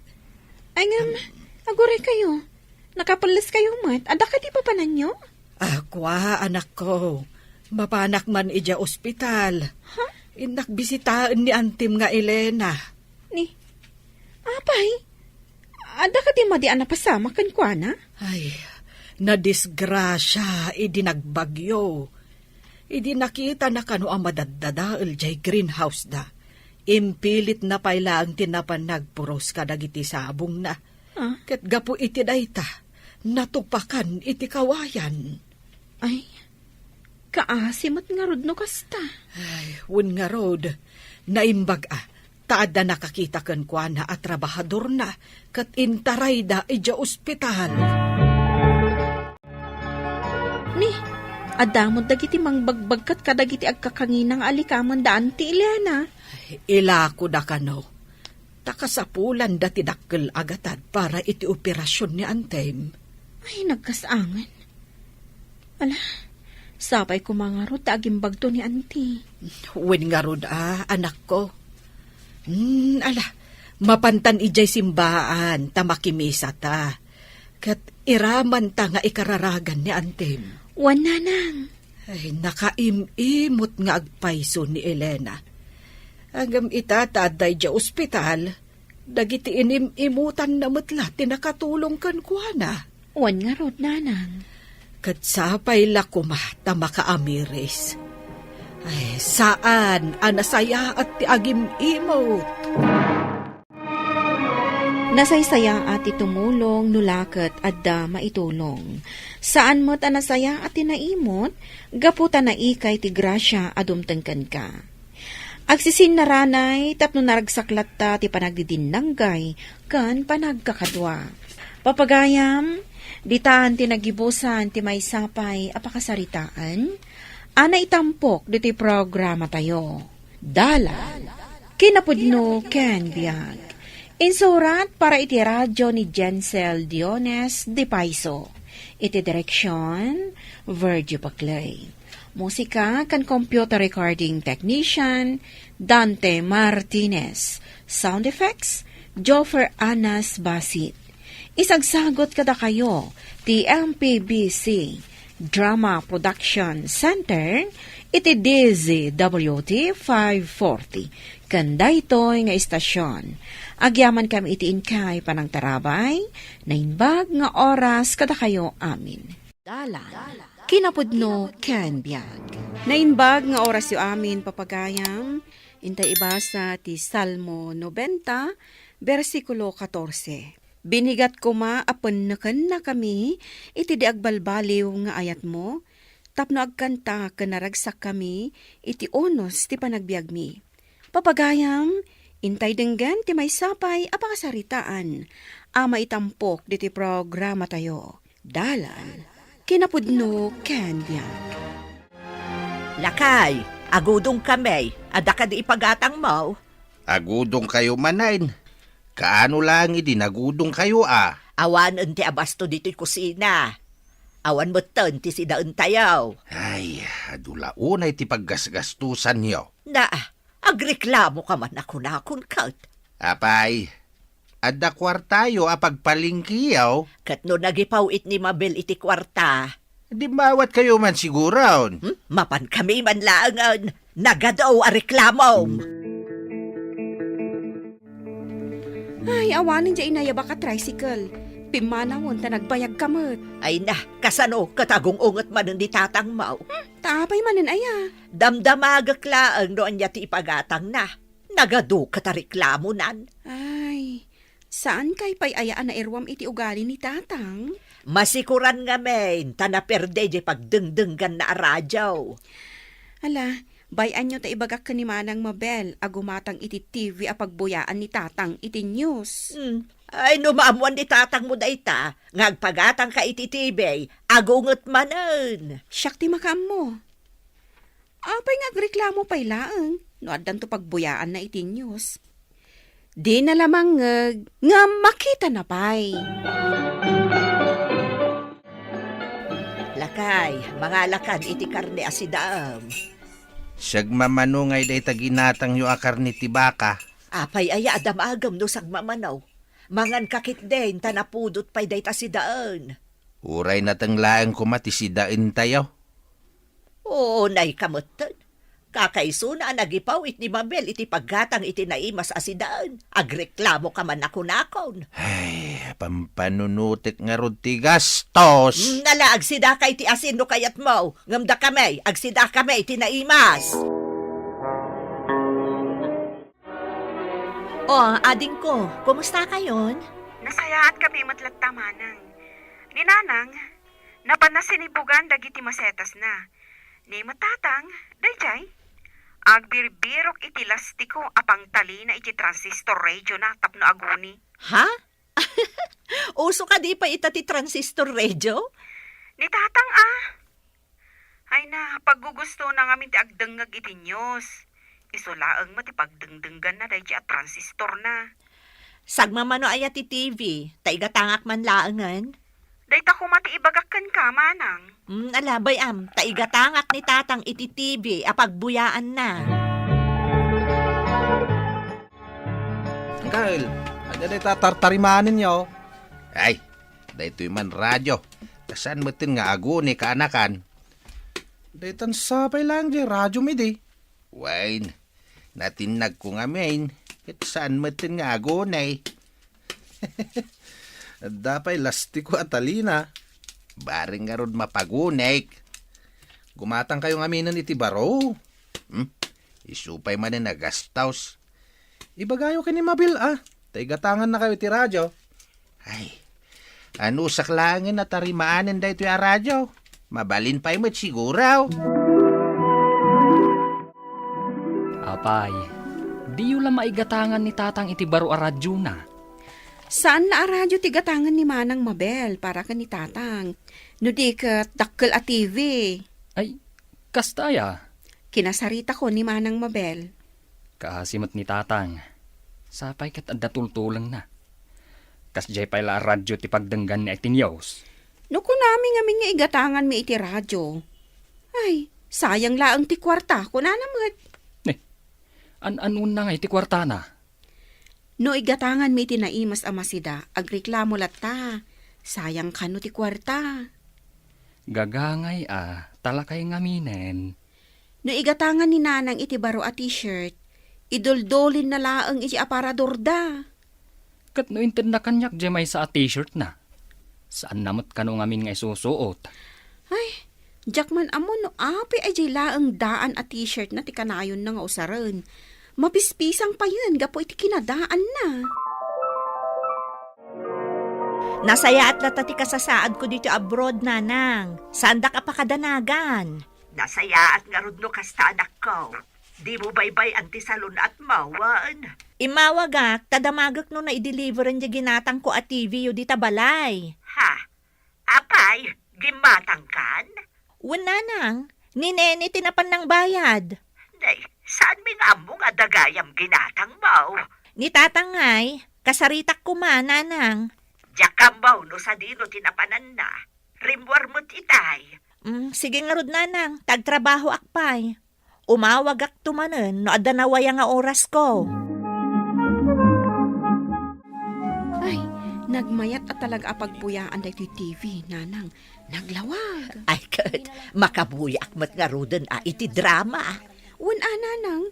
Ay, ngem, aguray kayo. Nakapelles kayo met. Adda kadi papananyo? Ah, kua, anakko. Mapanak man idiay ospital. Ha? Innak bisitaen ni antim nga Elena. Ni, Apay, adda kadi madi a napasamak kenkuana? Ay, nadisgrasia idi nagbagyo. Idi nakitana kano a madaddadael jay greenhouse da, impilitna pay laeng ti napan nagpuros kadagiti sabongna. Ah? Ket gapu iti dayta, natupakan iti kawayan. Ay, kaasi met ngarud no kasta. Ay, wen ngarud, naimbag a, ta adda nakakita kenkuana a trabahadorna ket intarayda idiay ospital. Ni, adda met dagiti mangbagbagkat kadagiti agkakangina nga alikamen da Auntie Elena. Ilakoda kano. Ta kasapulanda ti dakkel a gatad para iti operasion ni Antem. Ay, nagkasangen. Ala, sapay koma ngarud ta agimbagto ni Auntie. Wen ngarud a, anakko. Hmm, ala, mapantan idiay simbaan ta makimisata. Ket iramanta nga ikararagan ni Antem. Wen, Nanang. Ay, nakaim-imot nga agpayso ni Elena. Ngem ita ta adda idiay ospital, dagiti inim-imutanna met la ti nakatulong kenkuana. Wen ngarud, Nanang. Ket sapay la koma ta makaamiris. Ay, saan a nasayaat ti agim-imot. Nasaysayaat ti tumulong no la ket adda maitulong. Saan met a nasayaat ti naimot gapu ta naikay ti grasia a dumteng kenka. Agsisinnarangay tapno naragsak latta ti panagdidinnanggay ken panagkakadua. Papagayam, ditan ti nagibusan ti maysa pay a pakasaritaan a naitampok ditoy programatayo. Dalan, kinapudno ken biag. Insurat para iti radio ni Jensel Diones de Paiso. Iti direksion, Virgil Paclay. Musika ken computer recording technician, Dante Martinez. Sound effects, Joffer Anas Basit. Isagsagot kadakayo ti M P B C Drama Production Center iti D Z W T five forty. Ken daytoy nga istasion, agyamankami iti inkay panangtarabay, naimbag nga oras kadakayo amin. Dalan, kinapudno ken biag. Naimbag nga orasyo amin, papagayam, intay ibasa ti Salmo nobenta, bersikulo katorse. Binigat koma a pennekennakami iti di agbalbaliw nga ayatmo, tapno agkanta ken naragsakkami iti unos ti panagbiagmi. Papagayam, intay denggen ti maysa pay a pakasaritaan a maitampok diti programatayo. Dalan, kinapudno ken biag. Lakay, agudongkami. Adda kadi ipagatangmo? Agudongkayo manen. Kaano laeng idi nagudongkayo a? Awanen ti abasto ditoy kusina. Awan metten ti sidaentayo. Ay, adu la unay ti paggasgastosanyo. Na, agreklamoka man a kunakon ket. Apay, adda kuartayo a pagpalengkeyo? Ket no nagipaw-it ni Mabel iti kuarta? Dimmawatkayo man siguron. Hmm? Mapankami man laengen. Nagadu a reklamom. Ay, awanen diay inayabak a tricycle. Pimmanawen ta nagbayagka met. Ay na, kasano ket agung-unget manen ni tatangmo? Hmm, ta apay manen aya? Damdamagek laeng no ania ti ipagatangna. Nagadu ket a reklamonan. Ay, saankay pay aya a nairuam iti ugali ni tatang? Masikuran ngamin ta naperde diay pagdengdengganna a radio. Ala, bay-anyo ta ibagak ken ni Manang Mabel a gumatang iti T V a pagbuyaan ni tatang iti news. Hmm. Ay, no maammuan ni tatangmo dayta, nga agpagatangka iti T V, agunget manen. Siak ti makaammo. Apay nga agreklamo pay laeng no addanto pagbuyaanna iti news? Dina la mangngeg ngem makitana pay. Lakay, mangalakan iti karne a sidaem. Sagmamano ngay dayta ginatangyo a karne ti baka. Apay aya a damagem no sagmamano? Manganka ketdin ta napudot pay dayta sidaen. Uray nateng laeng koma ti sidaentayo. Unayka metten. A, kaysona a nagipaw itni Mabel iti paggatang iti naimas a sidaen. Agreklamoka man a kunakon. Ay, pampanunotek ngarud ti gastos. Mm, ala, agsidaka iti asin no kayatmo. Ngem dakami, agsidakami iti naimas. O, adingko, kumusta kayon? Nasayaat kami met latta, manang. Ni nanang, napanna sinibugan dagiti masetasna. Ni met tatang, daydiay, agbirbirok iti lastiko a pangtalina iti transistor radio na tapno aguni. Ha? Uso kadi pay ita ti transistor radio? Ni tatang, a. Ay na, paggugustona ngamin ti agdengngeg iti news. Isu laeng met ti pagdengdengganna daydiay a transistorna. Sagmamano aya ti T V, ta igatangak man laengen? Dayta koma ti ibagak kenka, manang. Mm, ala, bay-am, ta igatangak ni tatang iti T V a pagbuyaanna. Kyle, adda dayta tartarimaanenyo? Ay, daytoy man radio. Saan metten nga aguni, kaanakan? Daytan sapay laeng diay radiom idi. Wen, natinnagko ngamin, ket saan metten nga aguni. Adda pay lastiko a talina. Bareng ngarud mapagunik. Gumatangkayo ngaminen iti baro. Hmm? Isu pay manen a gastos. Ibagayo ken ni Mabel, a, ta igatangannakayo iti radio. Ay, anusak laengen a tarimaanen daytoy a radio. Mabalin pay met siguro. Apay, diyo la maigatangan ni tatang iti baro a radiona? Saan la a radio ti gatangen ni Manang Mabel para ken ni tatang. No di ket dakkel a T V. Ay, kasta aya? Kinasaritako ni Manang Mabel. Kaasi met ni tatang. Sapay ket adda tultulengna. Kasdiay pay la a radio ti pagdengganna iti news. No kunami ngamin nga igatanganmi iti radio, ay, sayang laeng ti kuarta, kunana met. Ne, an-anonna ngay ti kuartana? No igatanganmi iti naimas a masida, agreklamo latta. Sayang kano ti kuarta. Gagangay a, ta lakay ngaminen. No igatangan ni Nanang iti baro a t-shirt, iduldulinna laeng iti aparadorda. Ket no intedna kaniak diay maysa a t-shirtna, saanna met kano ngamin nga isusuot. Ay, diak man ammo no apay a diay laeng daan a t-shirtna ti kanayonna nga usaren. Mapispisang payen gapu iti kinadaanna. Nasayaat latta ti kasasaadko ditoy abroad, Nanang. Saandak a pakadanagan. Nasayaat ngarud no kasta, anakko. Dimo baybay-an ti salun-atmo, wen? Immawagak, ta damagek no naideliveren diay ginatangko a T V yo dita balay. Ha? Apay, gimmatangkan? Wen, Nanang, ni Nene ti napan nangbayad. Nay, saanmi nga ammo nga adda gayam ginatangmo? Ni Tatang ngay, kasaritak koma, Nanang. Diak ammo no sadino ti napananna. Rimmuar met itay. Mm, sige ngarud, Nanang, ta agtrabahoak pay. Umawagakto manen no adda nawaya nga orasko. Ay, nagmayat a talaga a pagbuyaan daytoy T V, Nanang. Naglawag. Ay, ket, makabuyaak met ngaruden a iti drama. Wen a, Nanang.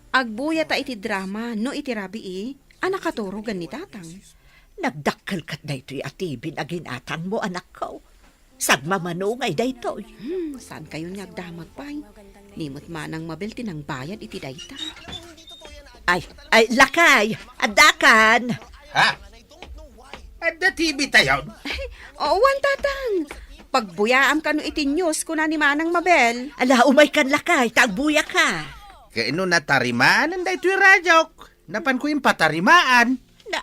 Agbuyata iti drama no iti rabii a nakaturogan ni Tatang. Nagdakkel ket daytoy a T V a ginatangmo, anakko. Sagmamano ngay daytoy. Hmm, saankayon nga agdamag pay? Ni met Manang Mabel ti nangbayad iti dayta. Ay, ay, lakay, addakan. Ha? Adda T V tayon? Ay, oo, wen, Tatang. Pagbuyaam kano iti news, kuna ni Manang Mabel. Ala, umaykan, lakay, ta agbuyaka. Kayno natarimaan daytoy radiok. Napanko impatarimaan. Na,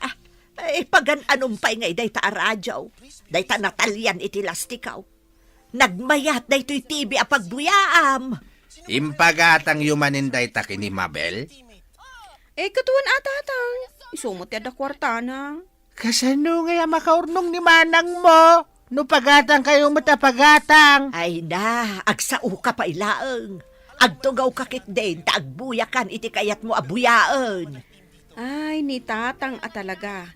eh, pagan-anom pay ngay dayta a radio. Dayta natalian iti lastikaw. Nagmayat daytoy T V a pagbuyaam. Impagatangyo manen dayta ken ni Mabel? Eh, ket wen a, Tatang. Isu met ti adda kuartana. Kasano ngay a makaurnong ni manangmo no pagatangkayo met a pagatang? Ay na, agsaoka pay laeng. Agtugawka ketdin ta agbuyakan iti kayatmo a buyaen. Ay, ni Tatang a talaga.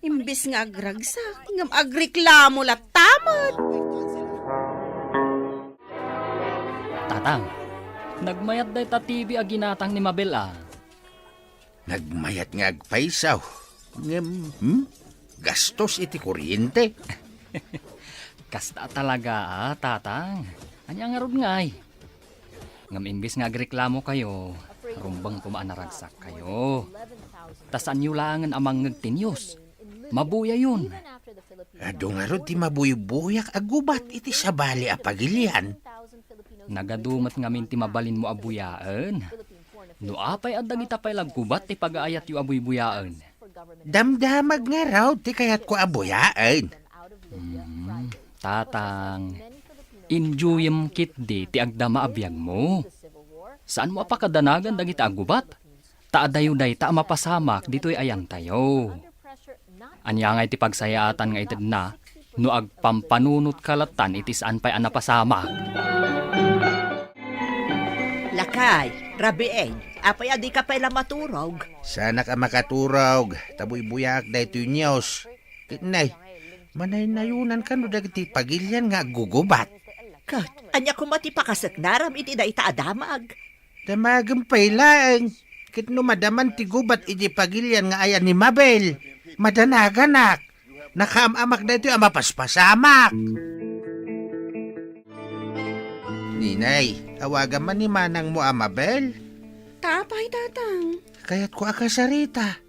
Imbes nga agragsak, ngem agreklamo latta met. Tatang, Nagmayat dayta T V a ginatang ni Mabel, a. Nagmayat nga agpayso. Ngem, hmm? Gastos iti kuryente. Kasta talaga, a, Tatang. Ania ngarud ngay? Ngem imbes nga agreklamo kayo, rumbeng koma a naragsak kayo. Ta saanyo laengen a mangngeg ti news. Mabuyayon. Adu ngarud ti mabuybuyak a gubat iti sabali a pagilian. Nagadu met ngamin ti mabalinmo a buyaen. No apay a dagita pay la gubat ti pagaayatyo a buybuyaen? Damdamag ngarud ti kayatko a buyaen. Hmm, Tatang, enjoyem ketdi ti agdama a biagmo. Saanmo a pakadanagan dagita a gubat? Ta adayo dayta a mapasamak ditoy ayantayo. Ania ngay ti pagsayaatan nga itedna no agpampanunotka lattan iti saan pay a napasamak? Lakay, Rabieng, apay a dika pay la maturog? Saanak a makaturog, ta buybuyaak daytoy news. Ket nay, manaynayonan kano dagiti pagilian nga aggugubat. Ket, ania koma ti pakaseknaram iti dayta a damag? Damagem pay laeng, ket no madaman ti gubat iti pagilian nga ayan ni Mabel, madanaganak. Nakaam-amak daytoy a mapaspasamak. Ninay, awagam man ni manangmo a Mabel. Ta apay, Tatang? Kayatko a kasarita.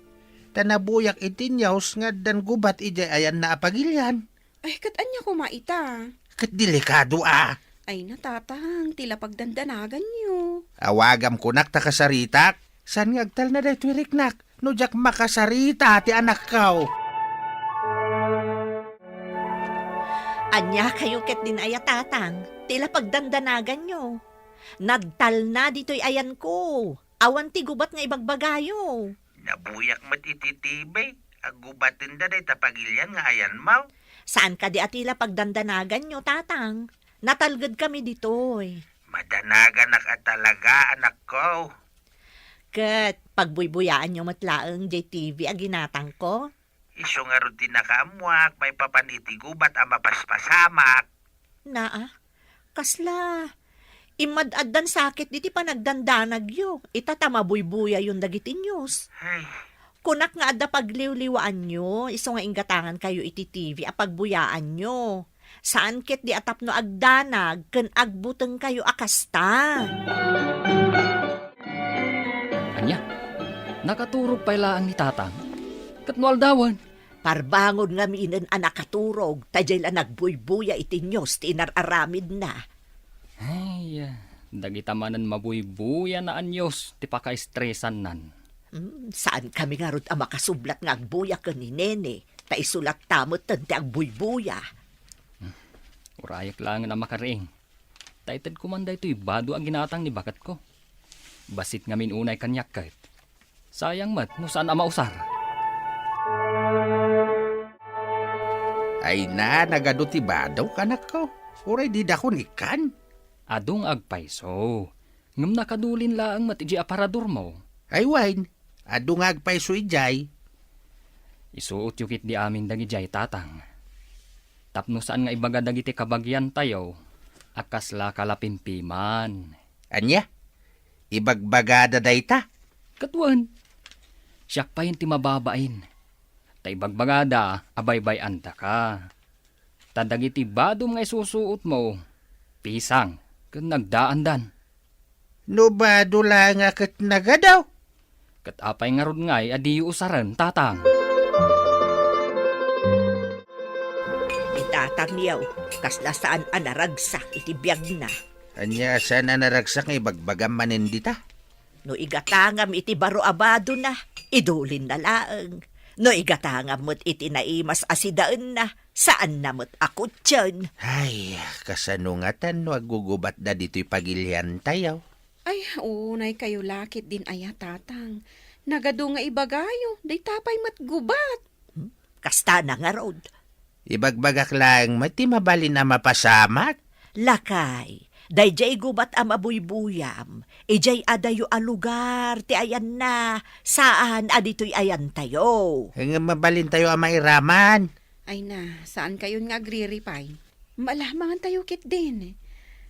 Ta nabuyak iti news nga addan gubat idiay ayanna a pagilian. Ay, ket ania koma ita? Ket delikado a. Ay na, Tatang, ti la pagdandanaganyo. Awagam kunak ta kasaritak. Saan nga agtalna daytoy riknak no diak makasarita ti anakko? Ania kayo ketdin aya, Tatang? Ti la pagdandanaganyo. Nagtalna ditoy ayanko. Awan ti gubat nga ibagbagayo. Nabuyak met iti T V, aggubatenda dayta pagilian nga ayanmo. Saan kadi a ti la pagdandanaganyo, Tatang? Natalgedkami ditoy. Madanaganak a talaga, anakko. Ket pagbuybuyaanyo met laeng jay T V a ginatangko? Isu ngarud ti nakaammoak maipapan iti gubat a mapaspasamak. Naa, kasla, immad-addan sakit diti panagdandanagyo, ita ta mabuybuyayon dagiti news. Ay. Kunak nga adda pagliwliwaanyo, isu nga inggatangankayo iti T V a pagbuyaanyo. Saan ketdi a tapno agdanag ken agbutengkayo a kasta. Ania? Nakaturog pay laeng ni Tatang? Ket no aldawen? Parbangon ngaminen a nakaturog, ta diay la nagbuybuya iti news ti inar-aramidna. Ay, dagita manen mabuybuya a news ti pakaestresannan. Hmm, saankami ngarud a makasublat nga agbuya ken ni Nene, ta isu latta metten ti agbuybuya. Hmm, urayek laengen a makariing. Ta itedko man daytoy bado a ginatang ni baketko. Bassit ngamin unay kaniak ket. Sayang met no saan a mausar. Ay na, nagadu ti bado, anakko. Uray didakon ikkan. Adu nga agpayso. Ngem nakadulin laeng met idiay aparadormo. Ay wen, adu nga agpayso idiay. Isuotyo ketdi amin dagidiay, Tatang. Tapno saan nga ibaga dagiti kabagiantayo a kasla kalapimpiman. Ania? Ibagbagada dayta? Ket wen, siak payen ti mababain. Ta ibagbagada a baybay-andaka. Ta dagiti badom nga isusuotmo, pisang ken nagdaandan. No bado la nga ket nagadu. Ket apay ngarud ngay a diyo usaren, Tatang? Ni Tatangyo, kasla saan a naragsak iti biagna. Ania a saan a naragsak nga ibagbagam manen dita? No igatangam iti baro a badona, idulinna laeng. No igatangam met iti naimas a sidaenna, saanna met a kutien. Ay, kasano ngatan no aggugubatda ditoy pagiliantayo? Ay, unay kayo la ketdin aya, Tatang. Nagadu nga ibagayo, dayta pay met gubat. Hmm? Kastana ngarud. Ibagbagak laeng met ti mabalin a mapasamak. Lakay, daydiay gubat a mabuybuyam, idiay adayo a lugar ti ayanna, saan a ditoy ayantayo. Ngem mabalintayo a mairaman. Ay na, saan kayon nga agriripay? Maalamangantayo ketdin.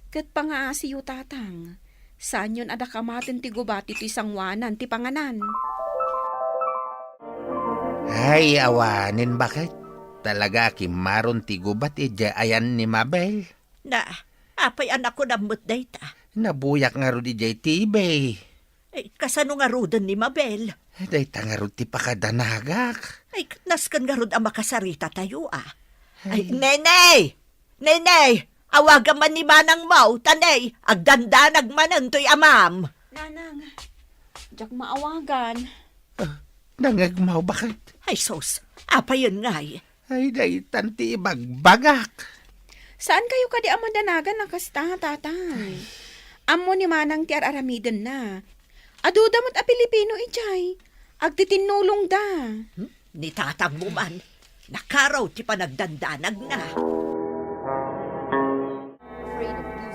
Ket pangaasiyo, Tatang. Saanyon a dakamaten ti gubat iti sanguanan ti panganan. Ay, awanen, baket. Talaga a kimmaron ti gubat idiay ayan ni Mabel. Na, apay a nakunam met dayta? Nabuyak ngarud idiay T V. Eh, kasano ngaruden ni Mabel? Dayta ngarud ti pakadanagak. Ay, ket nasken ngarud a makasarita tayo, ah. Ay, Ay. Nenay! Nenay! Awagam man ni manangmo, ta ne, agdandanag manen toy amam. Nanang, diak maawagan. Ah, nangngegmo, baket? Ay, sus, apayen ngay? Ay, daytan ti ibagbagak. Saan kayo kadi a madanagan a kasta, tatang? Ay. Ammo ni manang ti ar-aramidenna. Aduda met a Pilipino idiay. Agtitinnulongda. Hmm? Ni tatangmo man, nakaraw ti panagdandanagna.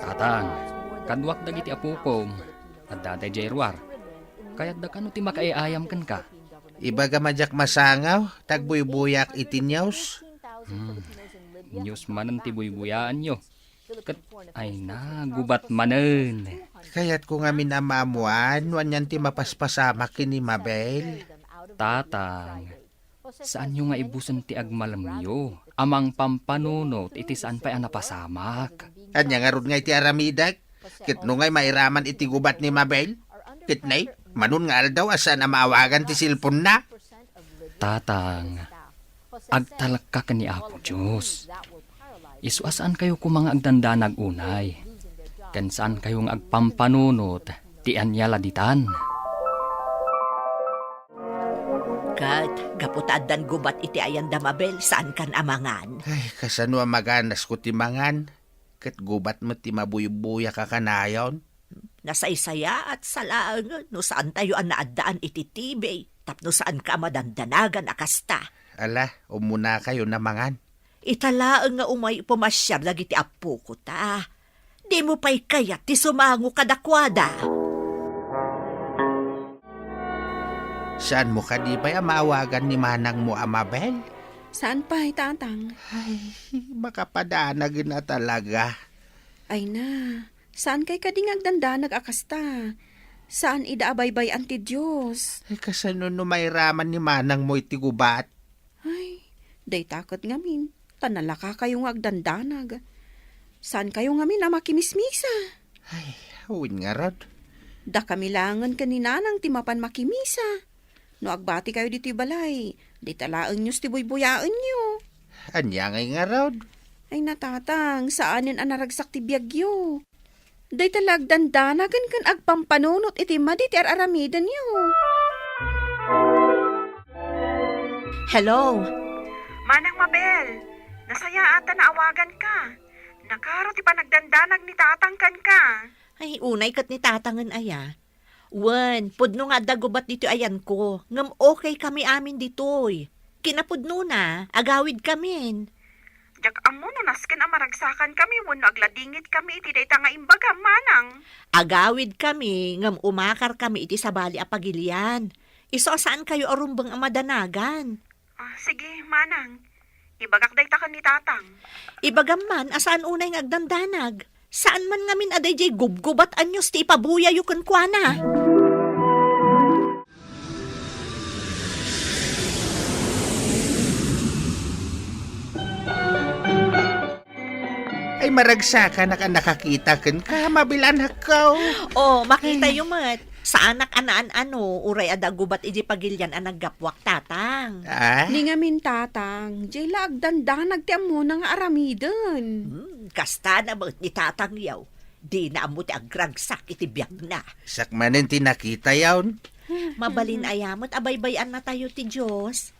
Tatang, kaduak dagiti apukom, adda daydiay ruar. Kayatda kano ti makaiayam kenka? Ibagam a diak masangaw, ta agbuybuyak iti news. Hmm. News manen ti buybuyaanyo. Ket, ay na, gubat manen. Kayatko ngamin a maammuan no anian ti mapaspasamak ken ni Mabel. Tatang, saanyo nga ibusen ti agmalemyo a mangpampanunot iti saan pay a napasamak. Ania ngarud nga iti aramidek? Ket no ngay mairaman iti gubat ni Mabel? Ket nay, manon nga aldaw a saan a maawagan ti cellphone-na? Tatang, agtalekka ken ni Apo Dios. Isu a saankayo koma nga agdandanag unay, ken saankayo nga agpampanunot ti ania la ditan. Ket, gapu ta addan gubat iti ayan da Mabel, saankan a mangan? Ay, kasano a maganasko ti mangan? Ket gubat met ti mabuybuyak a kanayon. Nasaysayaat sa laengen no saantayo a naaddaan iti T V tapno saanka a madandanagan a kasta. Ala, umunakayon a mangan. Ita laeng nga umay pumasiar dagiti appoko ta. Dimo pay kayat ti sumango kadakuada. Saanmo kadi pay a maawagan ni manangmo a Mabel? Saan pay, tatang. Ay, makapadaanagen a talaga. Ay na, saankay kadi nga agdandanag a kasta? Saan ida a baybay-an ti Dios? Ay, kasano no mairaman ni manangmo iti gubat? Ay, dayta ket ngamin, ta nalakakayo nga agdandanag. Saankayo ngamin a makimismisa? Ay, wen ngarud. Dakami laengen ken ni nanang ti mapan makimisa. No agbatikayo ditoy balay, dayta laeng news ti buybuyaenyo. Ania ngay ngarud? Ay, natatang, saanen a naragsak ti biagyo. Dayta la agdandanagen ken agpampanunot iti madi ti ar-aramidenyo. Hello? Manang Mabel, nasayaat a naawaganka. Nakaro ti panagdandanag ni Tatang kenka. Ay, unay ket ni Tatangen aya. Wen, pudno nga adda gubat ditoy ayanko, ngem okay kami amin ditoy. Kinapudnona, agawid kamin. Diak ammo no nasken a maragsakan kami wenno agladingit kami iti dayta nga imbagam, manang. Agawid kami, ngem umakar kami iti sabali a pagilian. Isu a saankayo a rumbeng a madanagan. Ah, sige, manang. Ibagak dayta ken ni Tatang. Ibagam man a saan unay nga agdandanag. Saan man ngamin a daydiay gubgubat a news ti ipabuyayo kenkuana. Ay, maragsakanak a nakakita kenka, mabilanakko. Oh, makitayo met. Saanak a naan-ano, uray adda gubat iti pagilian a naggapuak, Tatang. Ah? Ni ngamin, Tatang, diay la agdandanag ti ammona nga aramiden. Hmm, kasta na met ni Tatang yaw. Dina ammo ti agragsak iti biagna. Sakmanen ti nakita yawn. Mabalin aya met a baybay-annatayo ti Dios.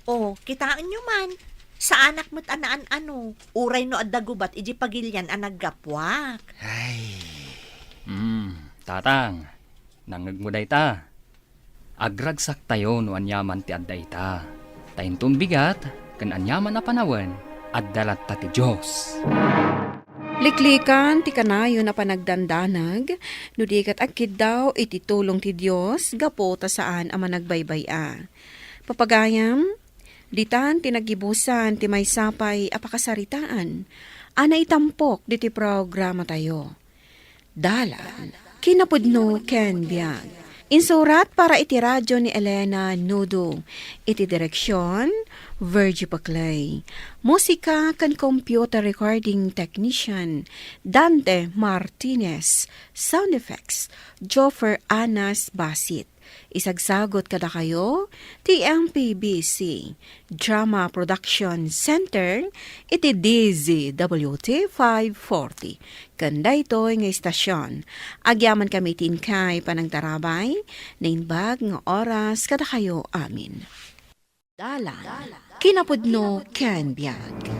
Oh, kitaenyo man, saanak met a naan-ano, uray no adda gubat iti pagilian a naggapuak. Ay. Hmm, Tatang, nangngegmo dayta. Agragsaktayo no aniaman ti adda ita. Ta inton bigat, ken aniaman a panawen, adda latta ti Dios. Liklikan ti kanayon a panagdandanag, no di ket agkiddaw iti tulong ti Dios gapu ta saan a managbaybay-a. Papagayam, ditan ti naggibusan ti maysa pay a pakasaritaan a naitampok ditoy programatayo. Dalan Kinapudno ken biag. Insurat para iti radio ni Elena Nudo. Iti direksyon, Virgie Paclay. Musika ken computer recording technician, Dante Martinez. Sound effects, Joffer Anas Basit. Isagsagot kadakayo ti M P B C Drama Production Center iti D Z W T five forty. Ken daytoy nga istasyon, agyamankami iti inkay panangtarabay, naimbag nga oras kadakayo amin. Dalan, kinapudno ken biag.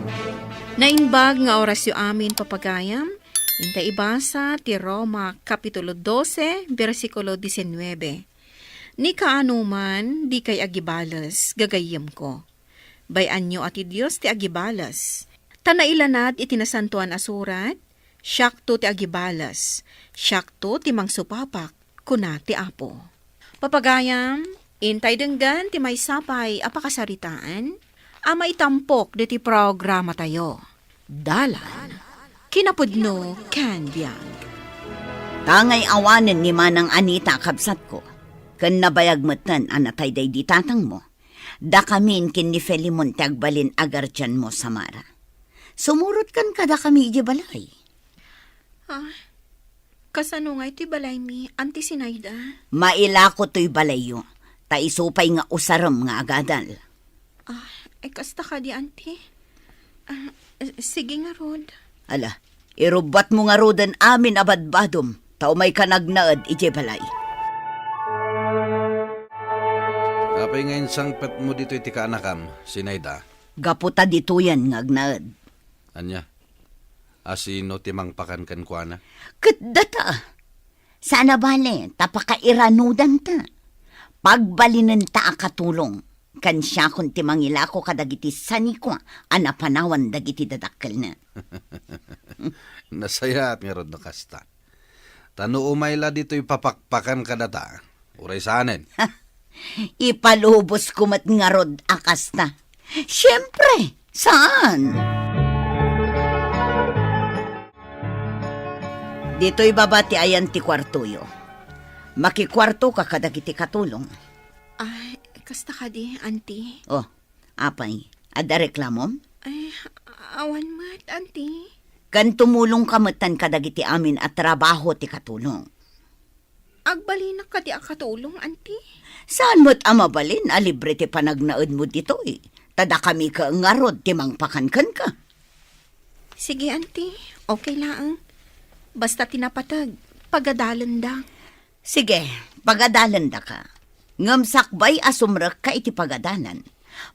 Naimbag nga orasyo amin, papagayam, inta ibasa ti Roma Kapitulo dose, bersikulo disinnuebe. Ni kaano man, dikay agibales, gagayyemko. Bay-anyo a ti Dios ti agibales. Ta nailanad iti Nasantoan a Surat, "Siakto ti agibales, siakto ti mangsupapak," kuna ti Apo. Papagayam, intay denggen ti maysa pay a pakasaritaan a maitampok diti programatayo. Dalan, kinapudno ken biag. Tangay awanen ni Manang Anita a kabsatko, ken nabayag metten a natay daydi tatangmo. Dakamin ken ni Filemon ti agbalin a guardianmo, Samara. Sumurotkan kadakami idiay balay. Ah, kasano nga iti balaymi, Auntie Sinaida? Mailako toy balayyo, ta isu pay nga usarem nga agadal. Ah, ay kasta kadi, Auntie? Ah, eh, sige ngarud. Ala, irubbatmo ngaruden amin a badbadom, ta umaykan agnaed idiay balay. Apay nga insangpetmo ditoy ti kaanakam, Sinaida? Gapu ta ditoyen nga agnaed. Ania? Asino ti mangpakan kenkuana? Ket data. Saan a bale, ta pakairanudanta. Pagbalinenta a katulong. Ken siakon ti mangilako kadagiti sanikua a napanawan dagiti dadakkelna. Nasayaat ngarud no kasta. Ta no umay la ditoy papakpakan kadata, uray saanen. Ipalubosko met ngarud a kasta. Siempre, saan? Ditoy baba ti ayan ti kuartoyo. Makikuartoka kadagiti katulong. Ay, kasta kadi, Auntie? Oh, apay, adda reklamom? Ay, awan met, Auntie. Ken tumulongka metten kadagiti amin a trabaho ti katulong. Agbalinak kadi a katulong, Auntie? Saan met a mabalin a libre ti panagnaedmo ditoy? Ta dakami ket ngarud ti mangpakan kenka. Sige, Auntie. Okay laeng. Basta ti napateg, pagadalenda. Sige, pagadalendaka. Ngem sakbay a sumrekka iti pagadalan,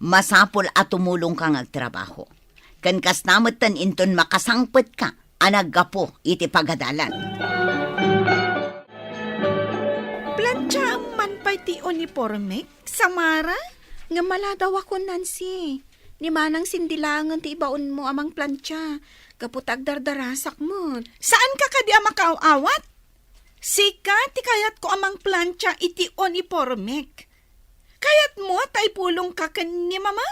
masapul a tumulongka nga agtrabaho. Ken kasta metten inton makasangpetka a naggapu iti pagadalan. Plantiaem man pay ti unipormek, Samara? Ngem maladaw a kon Nancy. Ni Manang Cindy laengen ti ibaonmo a mangplantia, gapu ta agdardarasak met. Saanka kadi a makaaw-awat? Sika ti kayatko a mangplantia iti unipormek. Kayatmo ta ipulongka ken ni Mama?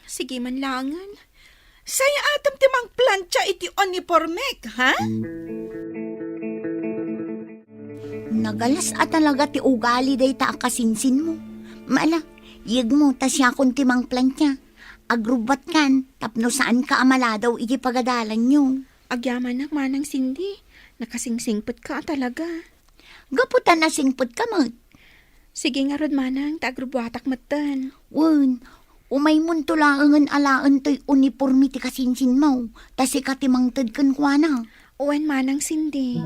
Sige man laengen. Sayaatem ti mangplantia iti unipormek, ha? Nagalas a talaga ti ugali dayta a kasinsinmo. Mala, yegmo ta siakon ti mangplantia. Agrubbatkan tapno saanka a maladaw iti pagadalanyo. Agyamanak, Manang Cindy. Nakasingsingpetka a talaga. Gapu ta nasingpetka met. Sige ngarud, Manang, ta agrubbuatak metten. Wen, umaymonto laengen alaen toy uniporme ti kasinsinmo, ta sika ti mangted kenkuana. Wen, Manang Cindy.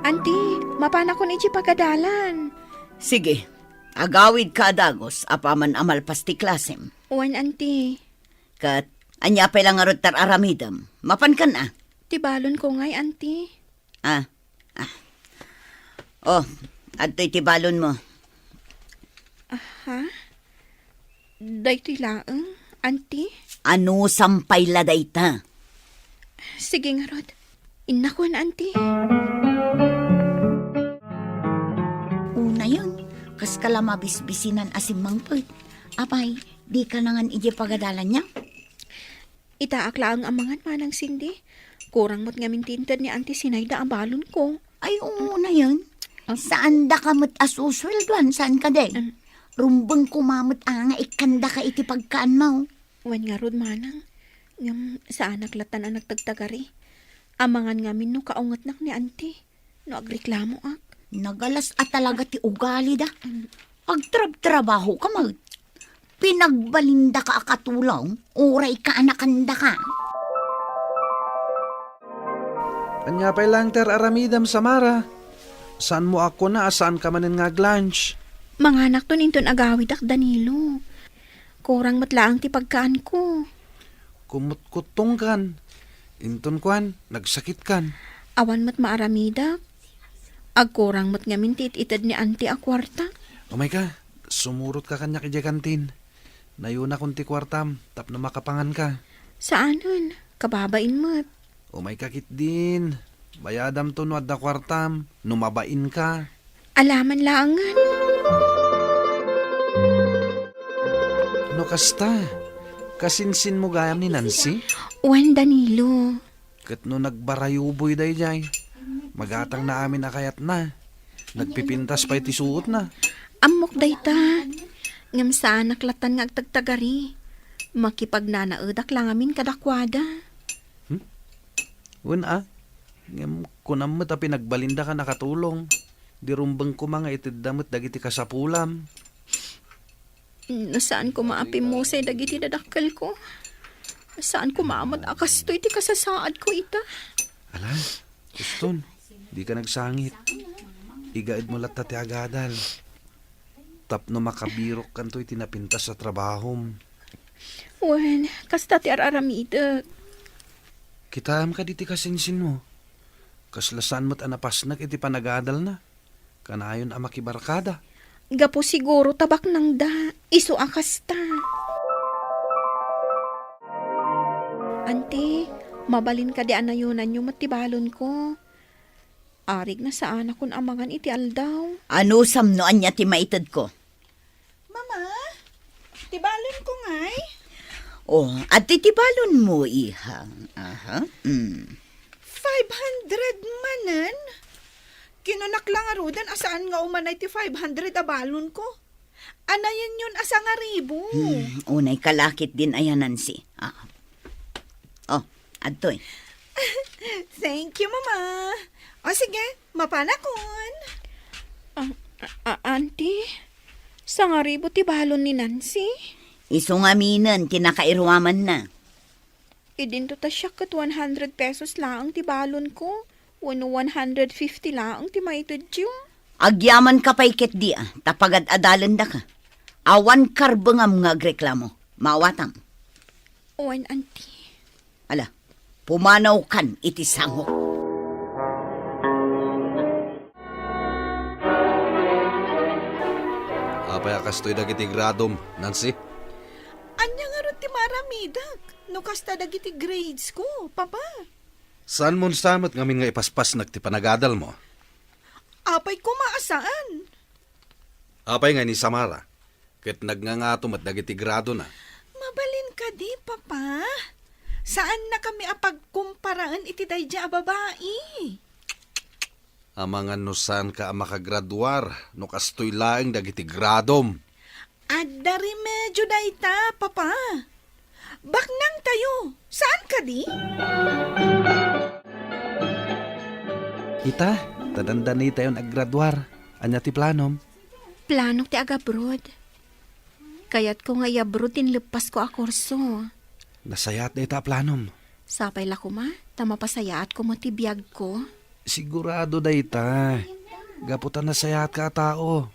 Anti, mapanakon iti pagadalan. Sige, agawidka a dagus apaman a malpas ti klasem. Wen, Anti. Ket, ania pay la ngarud ti ar-aramidem? Mapankan a? Ti balonko ngay, Anti. Ah, ah. Oh, adtoy ti balonmo. Aha? Daytoy laeng, Anti? Anusam pay la dayta? Sige ngarud. Innakon, Anti. Unayen, kaska la mabisbisinan a simmangpet. Apay, dika nangan idiay pagadalanyo? Itaak laeng a mangan, Manang Cindy. Kurang met ngamin ti inted ni Auntie Sinaida a balonko. Ay, oo na yan. Ah. Saan da ka met a susueldoan? Saan ka, day? Mm. Rumbeng kuma met a nga ikkanda ka iti pagkaan mo. Wen ngarud, manang. Ngem saanak latan a nagtagtagari. Amangan ngamin no kaungetnak ni Auntie. No agreklamoak. Nagalas a talaga ti ugali da. Mm. Agtrabtrabaho ka met. Pinagbalin da ka a katulong, uray kaanakan da ka. Ania pay laeng ti ar-aramidem, Samara? Saan mo a kuna a saan ka manen nga ag-lunch? Manganak ton inton agawidak, Danilo. Kurang met laeng ti pagkaanko. Kumutkuttongkan. Inton kuan, nagsakitkan. Awan met maaramidak. Agkurang met ngamin ti it-ited ni Auntie a kuarta. Umayka, sumurotka kaniak idiay kantin. Nayonakon ti kuartam tapno makapanganka. Saanen, kababain met. Umayka ketdin. Bayadamto no adda kuartam, no mabainka. Alaman laengen. No kasta, kasinsinmo gayam ni Nancy? Wen, Danilo. Ket no nagbarayuboy daydiay, magatangna amin a kayatna. Nagpipintas pay ti suotna. Ammok dayta. Ngem saanak latan nga agtagtagari. Makipagnanaedak la ngamin kadakuada. Hmm? Wen a. Ngem kunam met a pinagbalinda ka nakatulong. Di rumbeng koma nga itedda met dagiti kasapulam. No saan koma a pimmusay dagiti dadakkelko. Saan koma met a kastoy ti kasasaadko ita. Ala, Uston, dika nagsangit. Igaedmo latta ti agadal. Tapno makabirokkanto iti napintas a trabahom. Wen, kasta ti ar-aramidek. Kitaem kadi ti kasinsinmo? Kasla saan met a napasnek iti panagadalna. Kanayon a makibarkada. Gapu siguro ta baknangda, isu a kasta. Anti, mabalin kadi a nayonanyo met ti balonko? Arigna saanakon a mangan iti aldaw. Anusam no ania ti maitedko? Mama, ti balonko ngay? Oh, adtoy ti balonmo, iha. Aha. Mm. Five hundred manen? Kinunak la ngaruden a saan nga umanay ti five hundred a balonko. Anayenyon a sangaribu. Hmm, unay ka la ketdin aya, Nancy. Ah. Oh, adtoy. Thank you, Mama. O sige, mapanakon. Ah, ah, Auntie, sangaribu ti balon ni Nancy? Isu ngaminen ti nakairuamanna. Idinto ta siak ket one hundred pesos laeng ti balonko, wenno one hundred fifty laeng ti maitedyo. Agyamanka pay ketdi a, ta pagad-adalendaka. Awan karbengam nga agreklamo. Maawatam. Wen, Auntie. Ala, pumanawkan iti sangok. Apay a kastoy dagiti gradom, Nancy? Ania ngarud ti maaramidek no kasta dagiti grades ko, Papa? Saanmon sa met ngamin nga ipaspasnek ti panagadalmo? Apay koma a saan? Apay nga ni Samara, ket nagngangato met dagiti gradona. Mabalin kadi, Papa? Saannakami a pagkumparaen iti daydiay a babai. Amangan no saanka a makagraduar no kastoy laeng dagiti gradom. Adda remedio dayta, Papa. Baknangtayo. Saan kadi? Ita, ta dandanitayon aggraduar. Ania ti planom? Planok ti agabroad. Kayatko nga iyabroad ti inleppasko a kurso. Nasayaat dayta a planom. Sapay la koma, ta mapasayaatko met ti biagko. Sigurado dayta. Gapu ta nasayaatka a tao.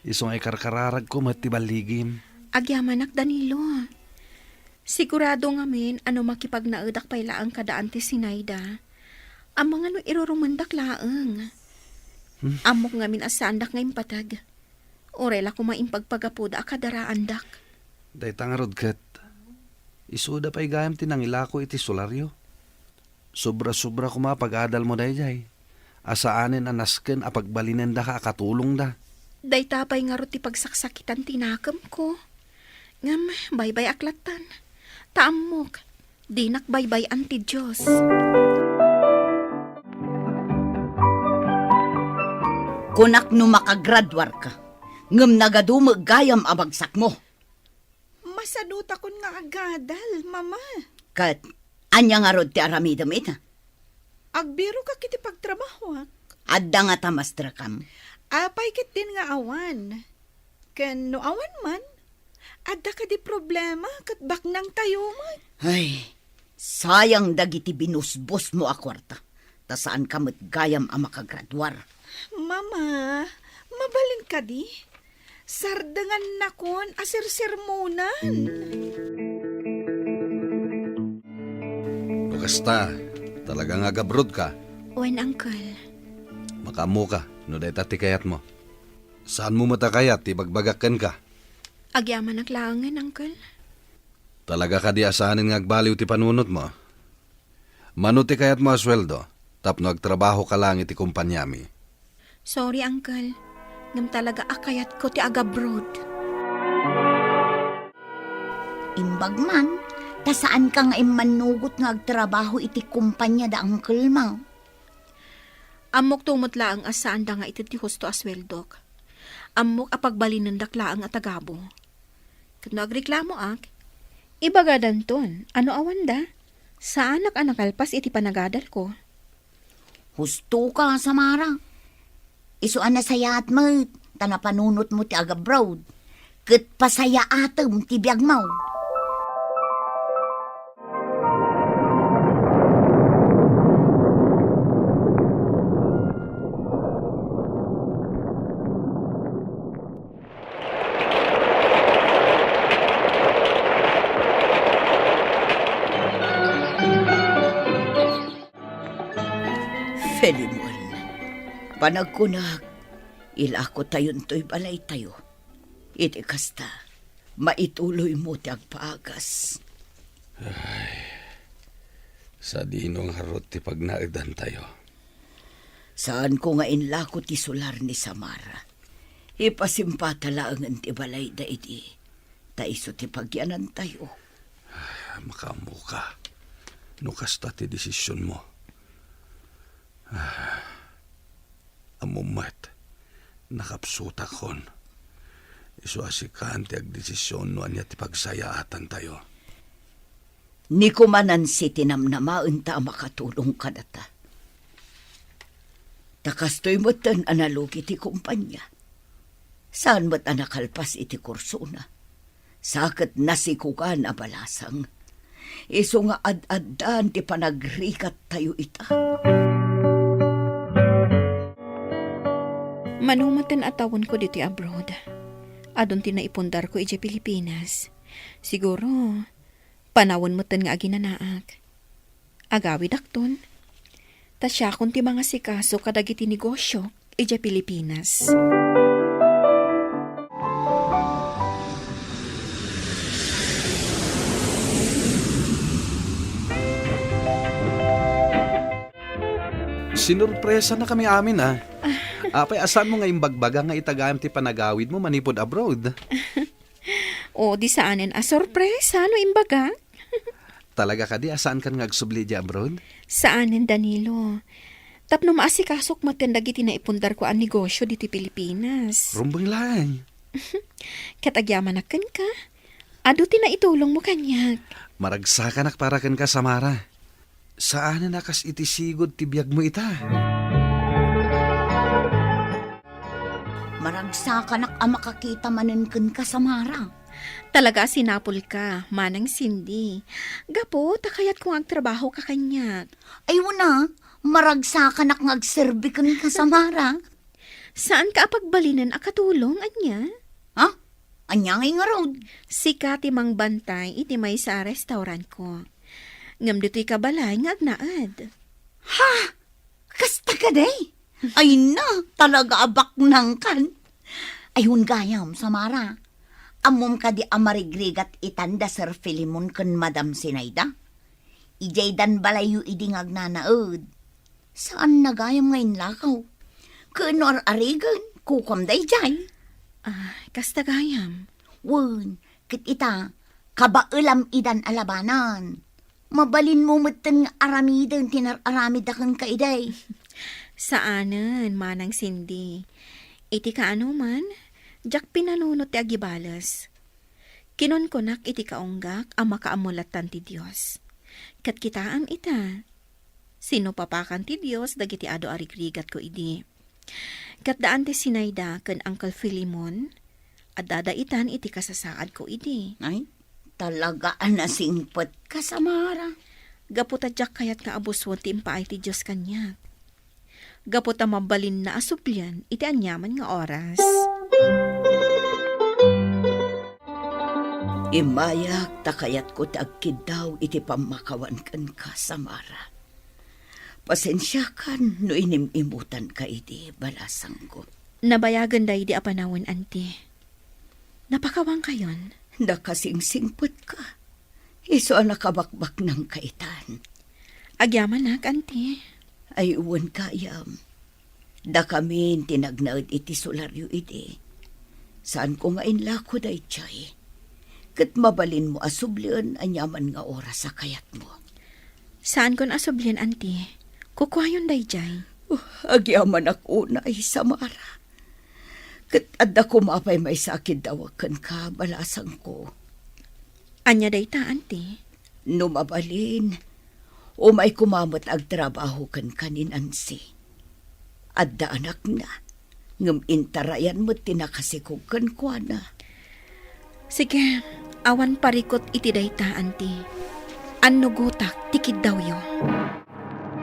Isu nga ikarkararagko met ti balligim. Agyamanak, Danilo. Sigurado ngamin a no makipagnaedak pay laeng kada Auntie Sinaida, amangan no irurumendak laeng. Hmm. Ammok ngamin a saandak nga impateg. Uray la koma impagpagapuda a kadaraandak. Dayta ngarud ket, isuda pay gayam ti nangilako iti sularyo. Sobra-sobra koma a pag-adalmo daydiay, a saanen a nasken a pagbalinendaka a katulongda. Dayta pay ngarud ti pagsaksakitan ti nakemko. Ngem baybay-ak lattan. Ta ammok, dinak baybay-an ti Dios. Kunak no makagraduarka, ngem nagadu met gayam a bagsakmo. Masadutakon nga agadal, Mama. Ket, ania ngarud ti aramidem ita? Agbirokak iti pagtrabahoak. Adda ngata maestrekam? Apay ketdin nga awan. Ken no awan man, adda kadi problema ket baknangtayo met. Ay, sayang dagiti binusbosmo a kuarta, ta saanka met gayam a makagraduar. Mama, mabalin kadi? Sardengannakon a sersermonan. No kasta, talaga nga agabrodka? Wen, Uncle. Makaammoka no dayta ti kayatmo. Saanmo met a kayat ti ibagbagak kenka? Agyamanak laengen, Uncle. Talaga kadi a saanen nga agbaliw ti panunotmo? Mano ti kayatmo a sueldo tapno agtrabahoka laeng iti kompaniami? Sorry, Uncle. Ngem talaga a kayatko ti agabroad. Imbag man, ta saanka nga immannugot nga agtrabaho iti kompania da uncle mo. Ammok to met laeng a saanda nga ited ti husto a sueldok. Ammok a pagbalinendak laeng a tagabu. Ket no agreklamoak, ibagadanton a no awanda, saanak a nakalpas iti panagadalko. Hustoka, Samara. Isu a nasayaat met, ta napanunotmo ti agabroad. Ket pasayaatem ti biagmo. Filemon, panagkunak, ilakotayontoy balaytayo. Iti kasta, maituloymo ti agpaagas. Ay, sadino ngarud ti pagnaedantayo? Saanko nga inlako ti solar ni Samara. Ipasimpata laengen ti balayda idi, ta isu ti pagyanantayo. Ah, makaammoka no kasta ti desisionmo. Ah, ammom met, nakapsutakon. Isu a sikan ti agdesision no ania ti pagsayaatantayo. Ni kumanansi ti namnamaenta a makatulong kadata. Ta kastoy metten a nalugi ti kompania. Saan met a nakalpas iti kursona. Sa ket nasikugan a balasang. Isu nga ad-addan ti panagrigattayo ita. Mano metten a tawenko ditoy abroad. Adun ti naipundarko idiay Pilipinas. Siguro, panawen metten nga aginanaak. Agawidakton, ta siakon ti mangasikaso kadagiti negosio idiay Pilipinas. Sinurpresanakami amin, a. Apay a saanmo nga imbagbaga nga ita gayam ti panagawidmo manipud abroad? O, di saanen a sorpresa no imbagak. Talaga kadi a saankan nga agsubli idiay abroad? Saanen, Danilo. Tapno maasikasok metten dagiti naipundarko a negosio ditoy Pilipinas. Rumbeng laeng. Ket agyamanak kenka, adu ti naitulongmo kaniak. Maragsakanak para kenka, Samara. Saanen a kas iti sigud ti biagmo ita. Maragsakanak a makakita manen kenka, Samara. Talaga a sinapulka, Manang Cindy. Gapu ta kayatko nga agtrabahoka kaniak. Ay, wen a, maragsakanak nga agserbi kenka, Samara. Saanka a pagbalinen a katulong, ania? Ha? Ania ngay ngarud? Sika ti mangbantay iti maysa a restaurantko. Ngem ditoyka balay nga agnaed. Ha? Kasta kadi? Ay na, talaga a baknangkan. Ay, wen gayam, Samara. Ammom kadi a marigrigat itan da Sir Filemon ken Madam Zinaida? Idiay dan balayyo idi nga agnanaed. Saanna gayam nga inlakaw. Ken no ar-arigen, kukuam daydiay. Ah, kasta gayam. Wen, ket ita, kabaelam idan a labanan. Mabalinmo metten nga aramiden ti nar-aramidda kenka idi. Saanen, Manang Cindy. Iti kaanoman, diak pinanunot ti agibales. Kinunkunak iti kaunggak a makaammo lattan ti Dios. Ket kitaem ita, sinupapakan ti Dios dagiti adu a rigrigatko idi. Ket daan ti Sinaida ken Uncle Filemon, addada itan iti kasasaadko idi. Ay, talaga a nasingpetka, Samara. Gapu ta diak kayat nga abusuen ti impaay ti Dios kaniak. Gapu ta mabalinna a sublien iti aniaman nga oras. Immayak ta kayatko ti agkiddaw iti pammakawan kenka, Samara. Pasensiakan no inim-imutanka idi, balasangko. Nabayagen daydi a panawen, anti. Napakawankayon. Nakasingsingpetka. Isu a nakabakbaknangka itan. Agyamanak, anti. Ay, wen gayam. Dakamin ti nagnaed iti solario idi. Saanko nga inlako daydiay. Ket mabalinmo a sublien aniaman nga oras a kayatmo. Saankon a sublien, anti. Kukuayon daydiay. Uh, agyamanak unay, Samara. Ket adda koma pay maysa a kiddawak kenka, balasangko. Ania dayta, anti? No mabalin, umay koma met agtrabaho kenka ni Nancy. Adda anakna, ngem intarayan met ti nakasikog kenkuana. Sige, awan parikut iti dayta, anti. Annugotak ti kiddawyo.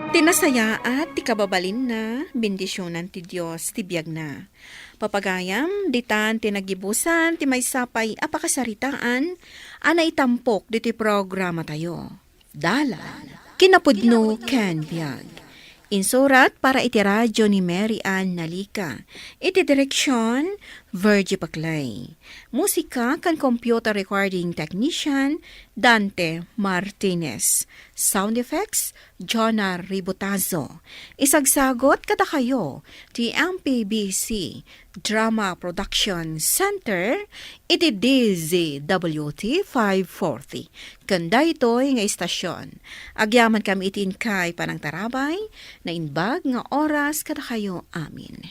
Ti nasayaat ti kababalinna, bendisionan ti Dios ti biagna. Papagayam, ditan ti nagibusan ti maysa pay a pakasaritaan a naitampok ditoy programatayo. Dalan, kinapudno ken biag. Insurat para iti radyo ni Mary Ann Nalica. Iti direksyon, Virgie Paclay. Musika ken computer recording technician, Dante Martinez. Sound effects, Jonah Ributazo. Isagsagot kadakayo ti M P B C Drama Production Center iti D Z W T five forty. Ken daytoy nga istasyon, agyamankami iti inkay panangtarabay, naimbag nga oras kadakayo amin.